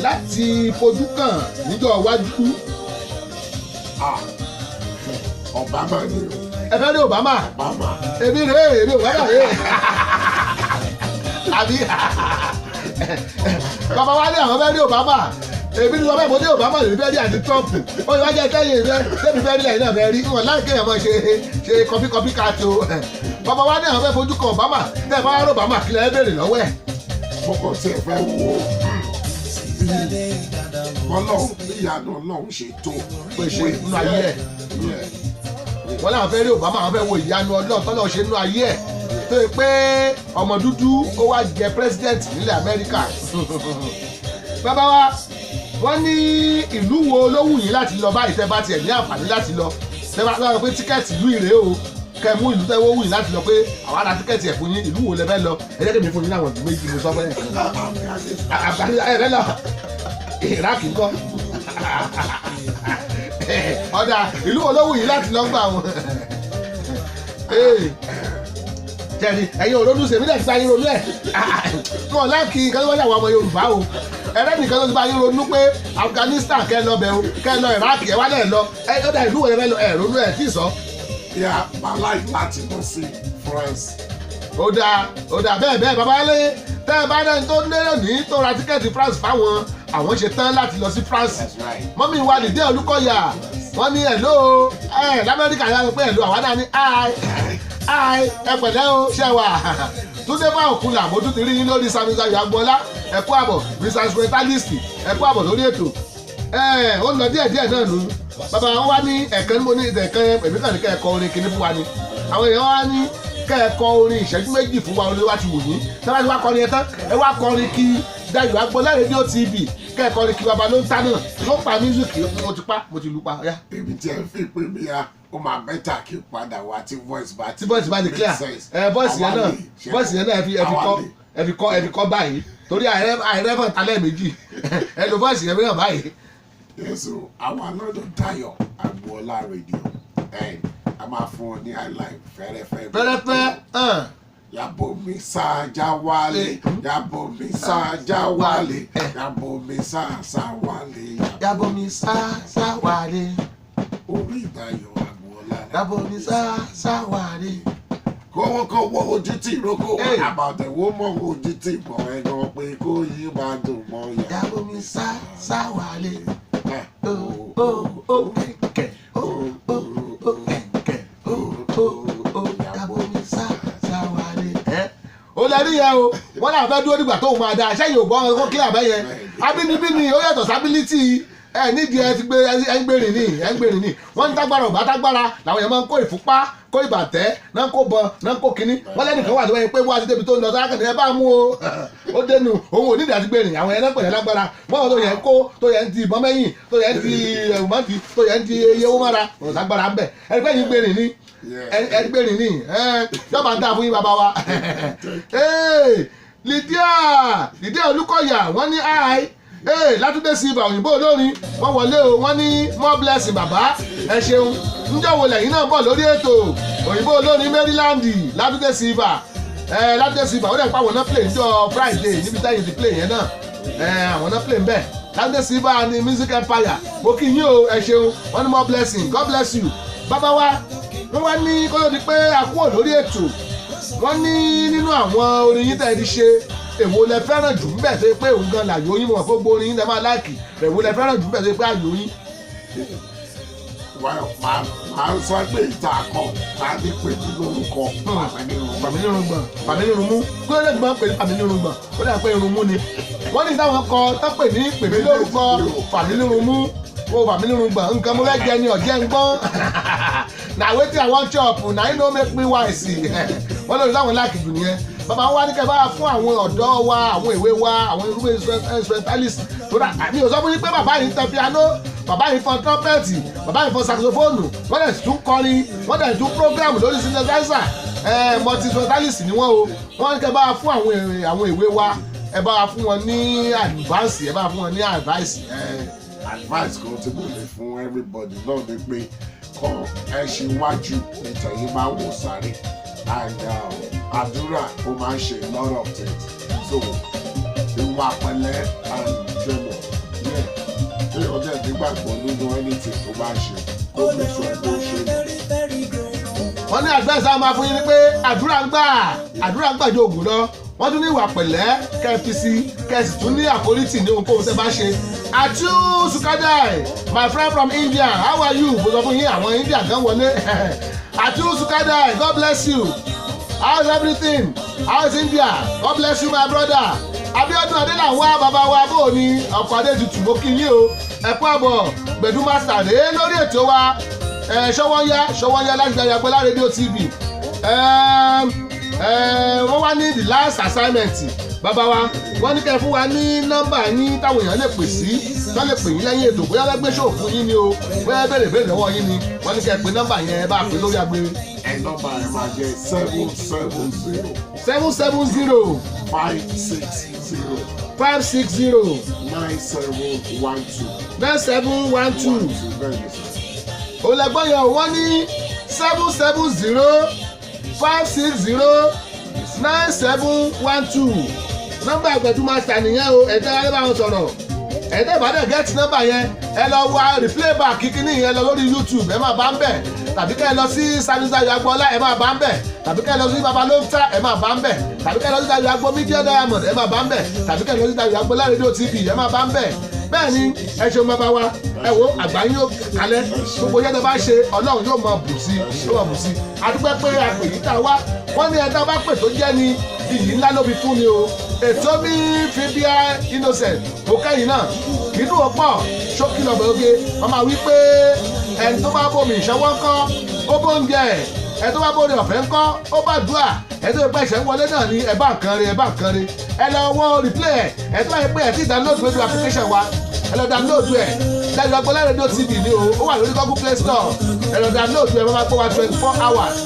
láti fojú kàn níjọ́ iwájú? Obama ni o. Ẹ fẹ́ rí Obama? Obama. Èmi rèé, èmi Obama rèé. Àbí bàbá wa ní àwọn fẹ́ rí Obama, èmi ní sọ bẹ́ẹ̀, mo ní Obama lè fẹ́ rí àti Trump. Ó yẹ wá jẹ́ kẹ́yìn rẹ sẹ́mi fẹ́ rí lẹ́yìn náà fẹ́ rí wọn láì kéèyàn máa ṣe ṣe kọfí kọfí káàtó. Bàbá wa ní àwọn fẹ́ fojú kan Obama. Tẹ́ ẹ bá wá rí Obama, kílẹ̀ ẹ béèrè lọ́wọ́ ẹ̀? Mo kàn tí ẹ fẹ́ wo bí Ọlọ́run, bí ìyanu Ọlọ́run ṣe tó pé ṣe nínú ayé ẹ̀. Wọ́n láwọn fẹ́ rí Obama, àwọn fẹ́ wo ìyanu Ọlọ́run tọ́lọ́ ṣe nínú ayé ẹ̀ tó yẹ pé ọmọ dúdú ó wá jẹ president nílẹ̀ Amẹ́ríkà. Bàbá wa, wọ́n ní ìlú wo ló wù yín láti lọ báyìí, tẹ́ bá tiẹ̀ ní àǹfààní láti lọ, tẹ́ bá lọ pé ticket ìlú ìrè o, kẹ́ mú ìlú tẹ́ wọ́n wù yín láti lọ pé àwọn ará ticket ẹ̀ fún yín, ìlú wo lẹ fẹ́ lọ? Ẹ jẹ́ kí mi fún yín láwọn ìlú méjì mo sọ fún ẹ̀. Ẹ fẹ́ lọ Iraq ńkọ́? Ọ̀dà, ìlú wo ló wù yín láti lọ gbà wọn? Jẹ́ni ẹ̀yin òrónú sèmi náà ti bá yín ronú ẹ̀. Wọn láàkì nǹkan tó wájà àwọn ọmọ Yorùbá o. Ẹ̀rẹ́ nìkan tó ti bá yín ronú pé Afghanistan kẹ́ lọ bẹ̀ o, kẹ́ lọ Iraq, ẹ̀ wá lẹ̀ lọ. Ẹ̀ ọ̀dà, ìlú wo lẹ fẹ́ lọ? Ẹ̀ ronú ẹ̀ tí ì sọ. Yà máa láì láti lọ sí France. Ó dáa, ó dáa bẹ́ẹ̀ bẹ́ẹ̀. Bàbá lé tẹ́ ẹ bá náà tó lérò ní tó ra ticket France fáwọn, àwọn ṣe tán láti lọ sí France. Mọ́mí wa nìdí Olúkọ̀yà, wọ́n ní hello ẹ̀ l'Amẹ́ríkà yára pé hello, àwọn náà ní hi hi, ẹ pẹ̀lẹ́ o, ṣe wà. Túndé bá òkun là, mo tún ti rí yín lórí Samisayo Agboola, ẹ kú àbọ̀. Mr Instrumentalist, ẹ kú àbọ̀ lórí ètò. Ẹ ó lọ díẹ̀ díẹ̀ náà nù. Bàbá wọn wá ní ẹ̀kan, mo ní ẹ̀kan, èmi kàn ní kẹ́ ẹ kọ orin kìíní fún wa ni. Àwọn èèyàn wá ní kẹ́ ẹ kọ orin ìṣẹ́jú 2 fún wa, orin wa ti wù yín. Tí wọ́n bá ti wá kọrin yẹn tán, ẹ wá kọrin kí Dayọ̀ Agboola rédíò TV, kẹ́ ẹ kọrin kí baba ló ń ta náà ló pa music. Mo ti pa, mo ti lu pa ọ̀yá. Èmi tí ẹ fi pé mi ya, ó máa better kí n padà wá tí voice bá tí voice bá ti clear. Ẹ voice yẹn náà, voice yẹn náà, ẹ fi kọ́, ẹ fi kọ́ báyìí torí àìrẹ́fọ̀n talẹ̀ méjì, ẹ lo voice yẹn mìíràn báyìí. Yes o, àwọn alọ́dọ̀ Dayọ̀ Agboola radio ẹ̀, a máa fún ọ ní highlight fẹ́rẹ́fẹ́. Fẹ́rẹ́fẹ́ hàn. Yàbò mi sáájá wálé, yàbò mi sáájá wálé, yàbò mi sáásá wálé. Yàbọ̀ mi sá sá wálé. Orí Dayọ̀ Agboola. Yàbọ̀ mi sá sá wálé. Kówókówó ojú tí ìrókò, Hey. àbàtẹ̀wò mọ̀ ojú tí ìbọn ẹ̀gàn pé kó yí máa dùn mọ́ yà. Yàbọ̀ mi sá sá wálé. Ó ó ó kẹ̀kẹ́, ó ó ó kẹ̀kẹ́, ó ó ó, yàbọ̀ mi sá sá wálé. Ó lẹ rí yẹn o, wọ́n náà fẹ́ dúró nígbà tóun máa dáa sẹ́yìn ògbọ́n kó kí àbẹ́ yẹn. Abínibí ni ó yàtọ̀ sábílítì ẹ nídìí, ẹ ti gbé ẹ ń gbèrìn ní ẹ ń gbèrìn ní. Wọ́n ń tágbára ò bá tágbára làwọn èèyàn máa ń kó ìfúnpá, kó ìbàtẹ́ náà, kó bọn náà, kó kínní. Wọ́n lẹ́nìkan wà tó wáyé pé wọ́n á ti débi tó ń lọ sára kàn ní ẹ bá mú o, ó dénú òun ò nídìí àti gbèrìn. Àwọn ẹ̀rọ pẹ̀lẹ́ lágbára wọ́n tó yẹ kó tó yẹ ń di ìbọn mẹ́yìn, tó yẹ ń di ẹ̀wù mọ́tì, tó yẹ ń di iye owó mọ́ra kò ságbára ń bẹ̀. Ẹ gbẹ̀yìn gbèrìn ní ẹ gbèrìn ní ẹ yọba ń dá fún yín bàbá wa. Lydia, Lydia Olúkọ̀yà, wọ́n ní hi. Ee, Látúndé sí ibà, òyìnbó olórin, wọ́n wọlé o. Wọ́n ní more blessing bàbá, ẹ ṣeun. Ńjọ́ wo lẹ́yìn náà bọ̀ lórí ètò? Òyìnbó olórin Maryland, Látúndé sí ibà, ẹ Látúndé sí ibà, ó dẹ̀ pa àwọn náà play níjọ́ Friday níbi táyì ti play yẹn náà. Ẹ àwọn náà play ń bẹ̀. Látúndé sí ibà ní Music Empire, mo kí yín o, ẹ ṣeun. Wọ́n ní more blessing, God bless you. Bàbá wa, wọ́n wá ní kó tó di pé a kúrò lórí ètò, wọ́n ní nínú àwọn orin yín tẹ́ ẹ ti ṣe, èwo lẹ fẹ́ràn jù ń bẹ̀ tó yẹ pé òun gan làyò yín? Mọ̀ gbogbo orin yín lẹ máa like. Èwo lẹ fẹ́ràn jù ń bẹ̀ tó yẹ pé àyò yín? Well, màá sọ pé ìta kọ màá ní pè mí lórúkọ màá ní irun. Fàmí nírun gbọ̀n, fàmí nírun mú, kí ló dé tí wọ́n pè ní fàmí nírun gbọ̀n? Ó dà pé irun mú ni wọ́n ní táwọn kọ tó pè ní pè mí lórúkọ, fàmí nírun mú o, fàmí nírun gbọ̀n. Nǹkan mo fẹ́ jẹ ni ọ̀jẹ̀ ń gbọ́n. Na wetin I wan chop na im no make me wise. Wọ́n lórí táwọn like jù nìyẹn. Bàbá wa ní kẹ́ bá fún àwọn ọ̀dọ́ wa, àwọn ìwé wa, àwọn irúgbìn instrumentalist tó dà. Àmì ò sọ fún yín pé bàbá yìí ń tẹ piano, bàbá yìí fọn trumpet, bàbá yìí fọn saxophone, wọ́n dẹ̀ tún kọrin, wọ́n dẹ̀ tún program lórí synthesizer. Multi instrumentalist ni wọ́n o. Wọ́n ní kẹ́ bá fún àwọn ìwé wa, ẹ bá fún wọn ní advance, ẹ bá fún wọn ní advice. Advice kan tí mo lè fún everybody náà ni pé kọ ẹ ṣe wájú nítẹ̀yìn máa wò sáré, and àdúrà ó máa ń ṣe a lot of things, so ìwà pẹ̀lẹ́ and jẹmọ, yeah, kéèyàn dẹ̀ nígbàgbọ́ nínú anything tó bá ṣe, kó make sure kó ṣe. Wọ́n ní advice àwọn máa fún yín ni pé àdúrà ń gbà, àdúrà ń gbà ju ògùn lọ. Wọ́n tún ní ìwà pẹ̀lẹ́ kẹ́ fi sí, kẹ́ sì tún ní àforítì ní ohunkóhun tẹ́ bá ṣe. Atu Sukadai, my friend from India, how are you? Mo sọ fún yín, àwọn India gan wọlé. Atu Sukadai, God bless you. How's everything? How's India? God bless you, my brother. Abiodun Adélàwọ̀, bàbá wa, bò ní ọkọ̀ Adétutù, mo kí yín o. Ẹ kú àbọ̀. Gbẹ̀dú Master rèé lórí ètò wa. Ẹ ṣọwọ́nyá ṣọwọ́nyá láti Dayọ̀ Agboola Radio TV. Wọ́n wá ní the last assignment, bàbá wa, wọ́n ní kẹ́ fún wa ní nọ́mbà yín táwọn èèyàn lè pè sí, tó lè pè yín lẹ́yìn ètò, bóyá lẹ́gbẹ́ ṣòwò fún yín ni o, bóyá béèrè béèrè lọ́wọ́ yín ni. Wọ́n ní kẹ́ pè nọ́mbà yẹn, ẹ bá pè lórí agbèrè. Ẹ nọ́mbà ẹ máa jẹ́ 770 770 560 560 9712. 9712. 2, bẹ́ẹ̀ ni sir. Olẹ́gbọ́n yẹn o, wọ́n ní 770 560 9712. Nọ́mbà Gbẹ̀du Master nìyẹn o. Ẹ̀dá ẹ bá wọn sọ̀rọ̀, ẹ̀dá ìbàdàn get nọ́mbà yẹn, ẹ lọ wá replay back kíkíní yẹn lọ lórí YouTube, ẹ máa bá ń bẹ̀, tàbí kẹ́ ẹ lọ sí Samisa Agboola, ẹ máa bá ń bẹ̀, tàbí kẹ́ ẹ lọ sí Babalóńtà, ẹ máa bá ń bẹ̀, tàbí kẹ́ ẹ lọ sí Dayo Agbo Media Diamond, ẹ máa bá ń bẹ̀, tàbí kẹ́ ẹ lọ sí Dayo Agboola Radio TV, ẹ máa bá ń bẹ̀. Bẹ́ẹ̀ ni. Ẹ ṣeun bàbá wa. Ẹ wo àgbáyé yóò kalẹ̀. Gbogbo yẹn tó bá ṣe, Ọlọ́run yóò mọ bù sí, yóò mọ bù sí. Adúpẹ́ pé àpè yìí tá a wá. Wọ́n ní ẹ̀dá bá pè tó jẹ́ ni iyì ńlá ló fi fún ni o. Ètò mi fi bí innocent ó kẹ́yìn náà kì í dùn ó pọ̀ ṣókí lọ́bẹ̀ oge. Wọ́n máa wí pé ẹni tó bá bomi ìṣọwọ́ ńkọ́, ó bóúnjẹ ẹ̀. Ẹni tó bá bóde ọ̀fẹ́ ńkọ́, ó bá dùà. Ẹni tó yẹ pé ẹ̀ṣẹ̀ ń wọlé náà ni ẹ bá nǹkan re, ẹ bá nǹkan re. Ẹ lọ wọ replay ẹ. Ẹ tó bá yẹ pé ẹ ti download radio application wa, ẹ lọ download ẹ. Dayo Agboola Radio TV ni o. Ó wà lórí Google Play Store. Ẹ lọ download ẹ, máa gbọ́ wa 24 hours.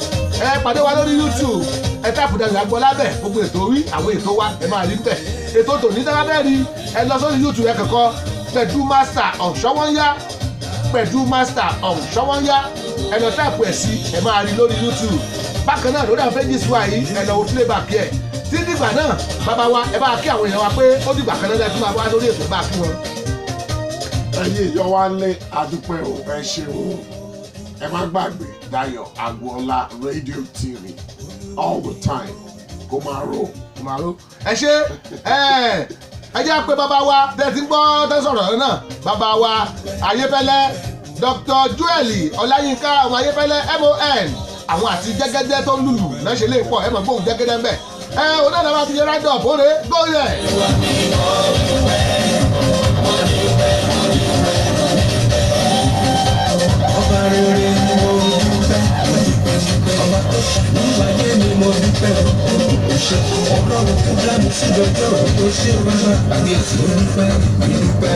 Ẹ pàdé wa lórí YouTube, ẹ type Dayo Agboola bẹ̀, gbogbo ètò orí àwọn ètò wa, ẹ máa rí bẹ̀. Ètò tòní dára bẹ́ẹ̀ rí, ẹ lọ sórí YouTube, ẹ kẹ̀kọ́ Gbẹ̀du Master ọ̀ṣọ́wọ́nyá, Gbẹ̀du Master ọ̀ṣọ́wọ́nyá, ẹ lọ type ẹ̀ sí, ẹ máa rí lórí YouTube. Bákan náà lórí àwọn pages wa yìí, ẹ lọ wo playback yẹ. Tí dìgbà náà, bàbá wa, ẹ bá kí àwọn èèyàn wa pé ó dìgbà kan náà lẹ́tí máa wá lórí ètò, bá kí wọn. Ẹ̀yin èèyàn wa lé, adúpẹ́ o, ẹ ṣeun. Ẹ má gbàgbé Dayọ̀ Agboola Radio TV all the time, kó máa rò. Màró, ẹ ṣe. Ẹ jẹ́ pé bàbá wa tẹ́ ti ń gbọ́ tẹ́ sọ̀rọ̀ náà, bàbá wa Ayéfẹ́lẹ́, Dr. Joel Ọláyínká ọmọ Ayéfẹ́lẹ́ mon, àwọn àti jẹ́gẹ́dẹ́ tó ń lùlù náà ṣe lè pọ̀. Ẹ mọ̀ gbóhùn jẹ́gẹ́dẹ́ ń bẹ̀. Ẹ òun náà máa fi ṣe round up. Ó rè é gbóhùn yẹ. Ọba rere ni mo dúpẹ́, mo dúpẹ́ dúpẹ́. Ọba tó ṣàánú ayé mi, mo dúpẹ́ o ṣe. Ọlọ́run tó dá mi sí lọ́jọ́ tó ṣe bàbá àbí èsì, mo dúpẹ́, mo dúpẹ́.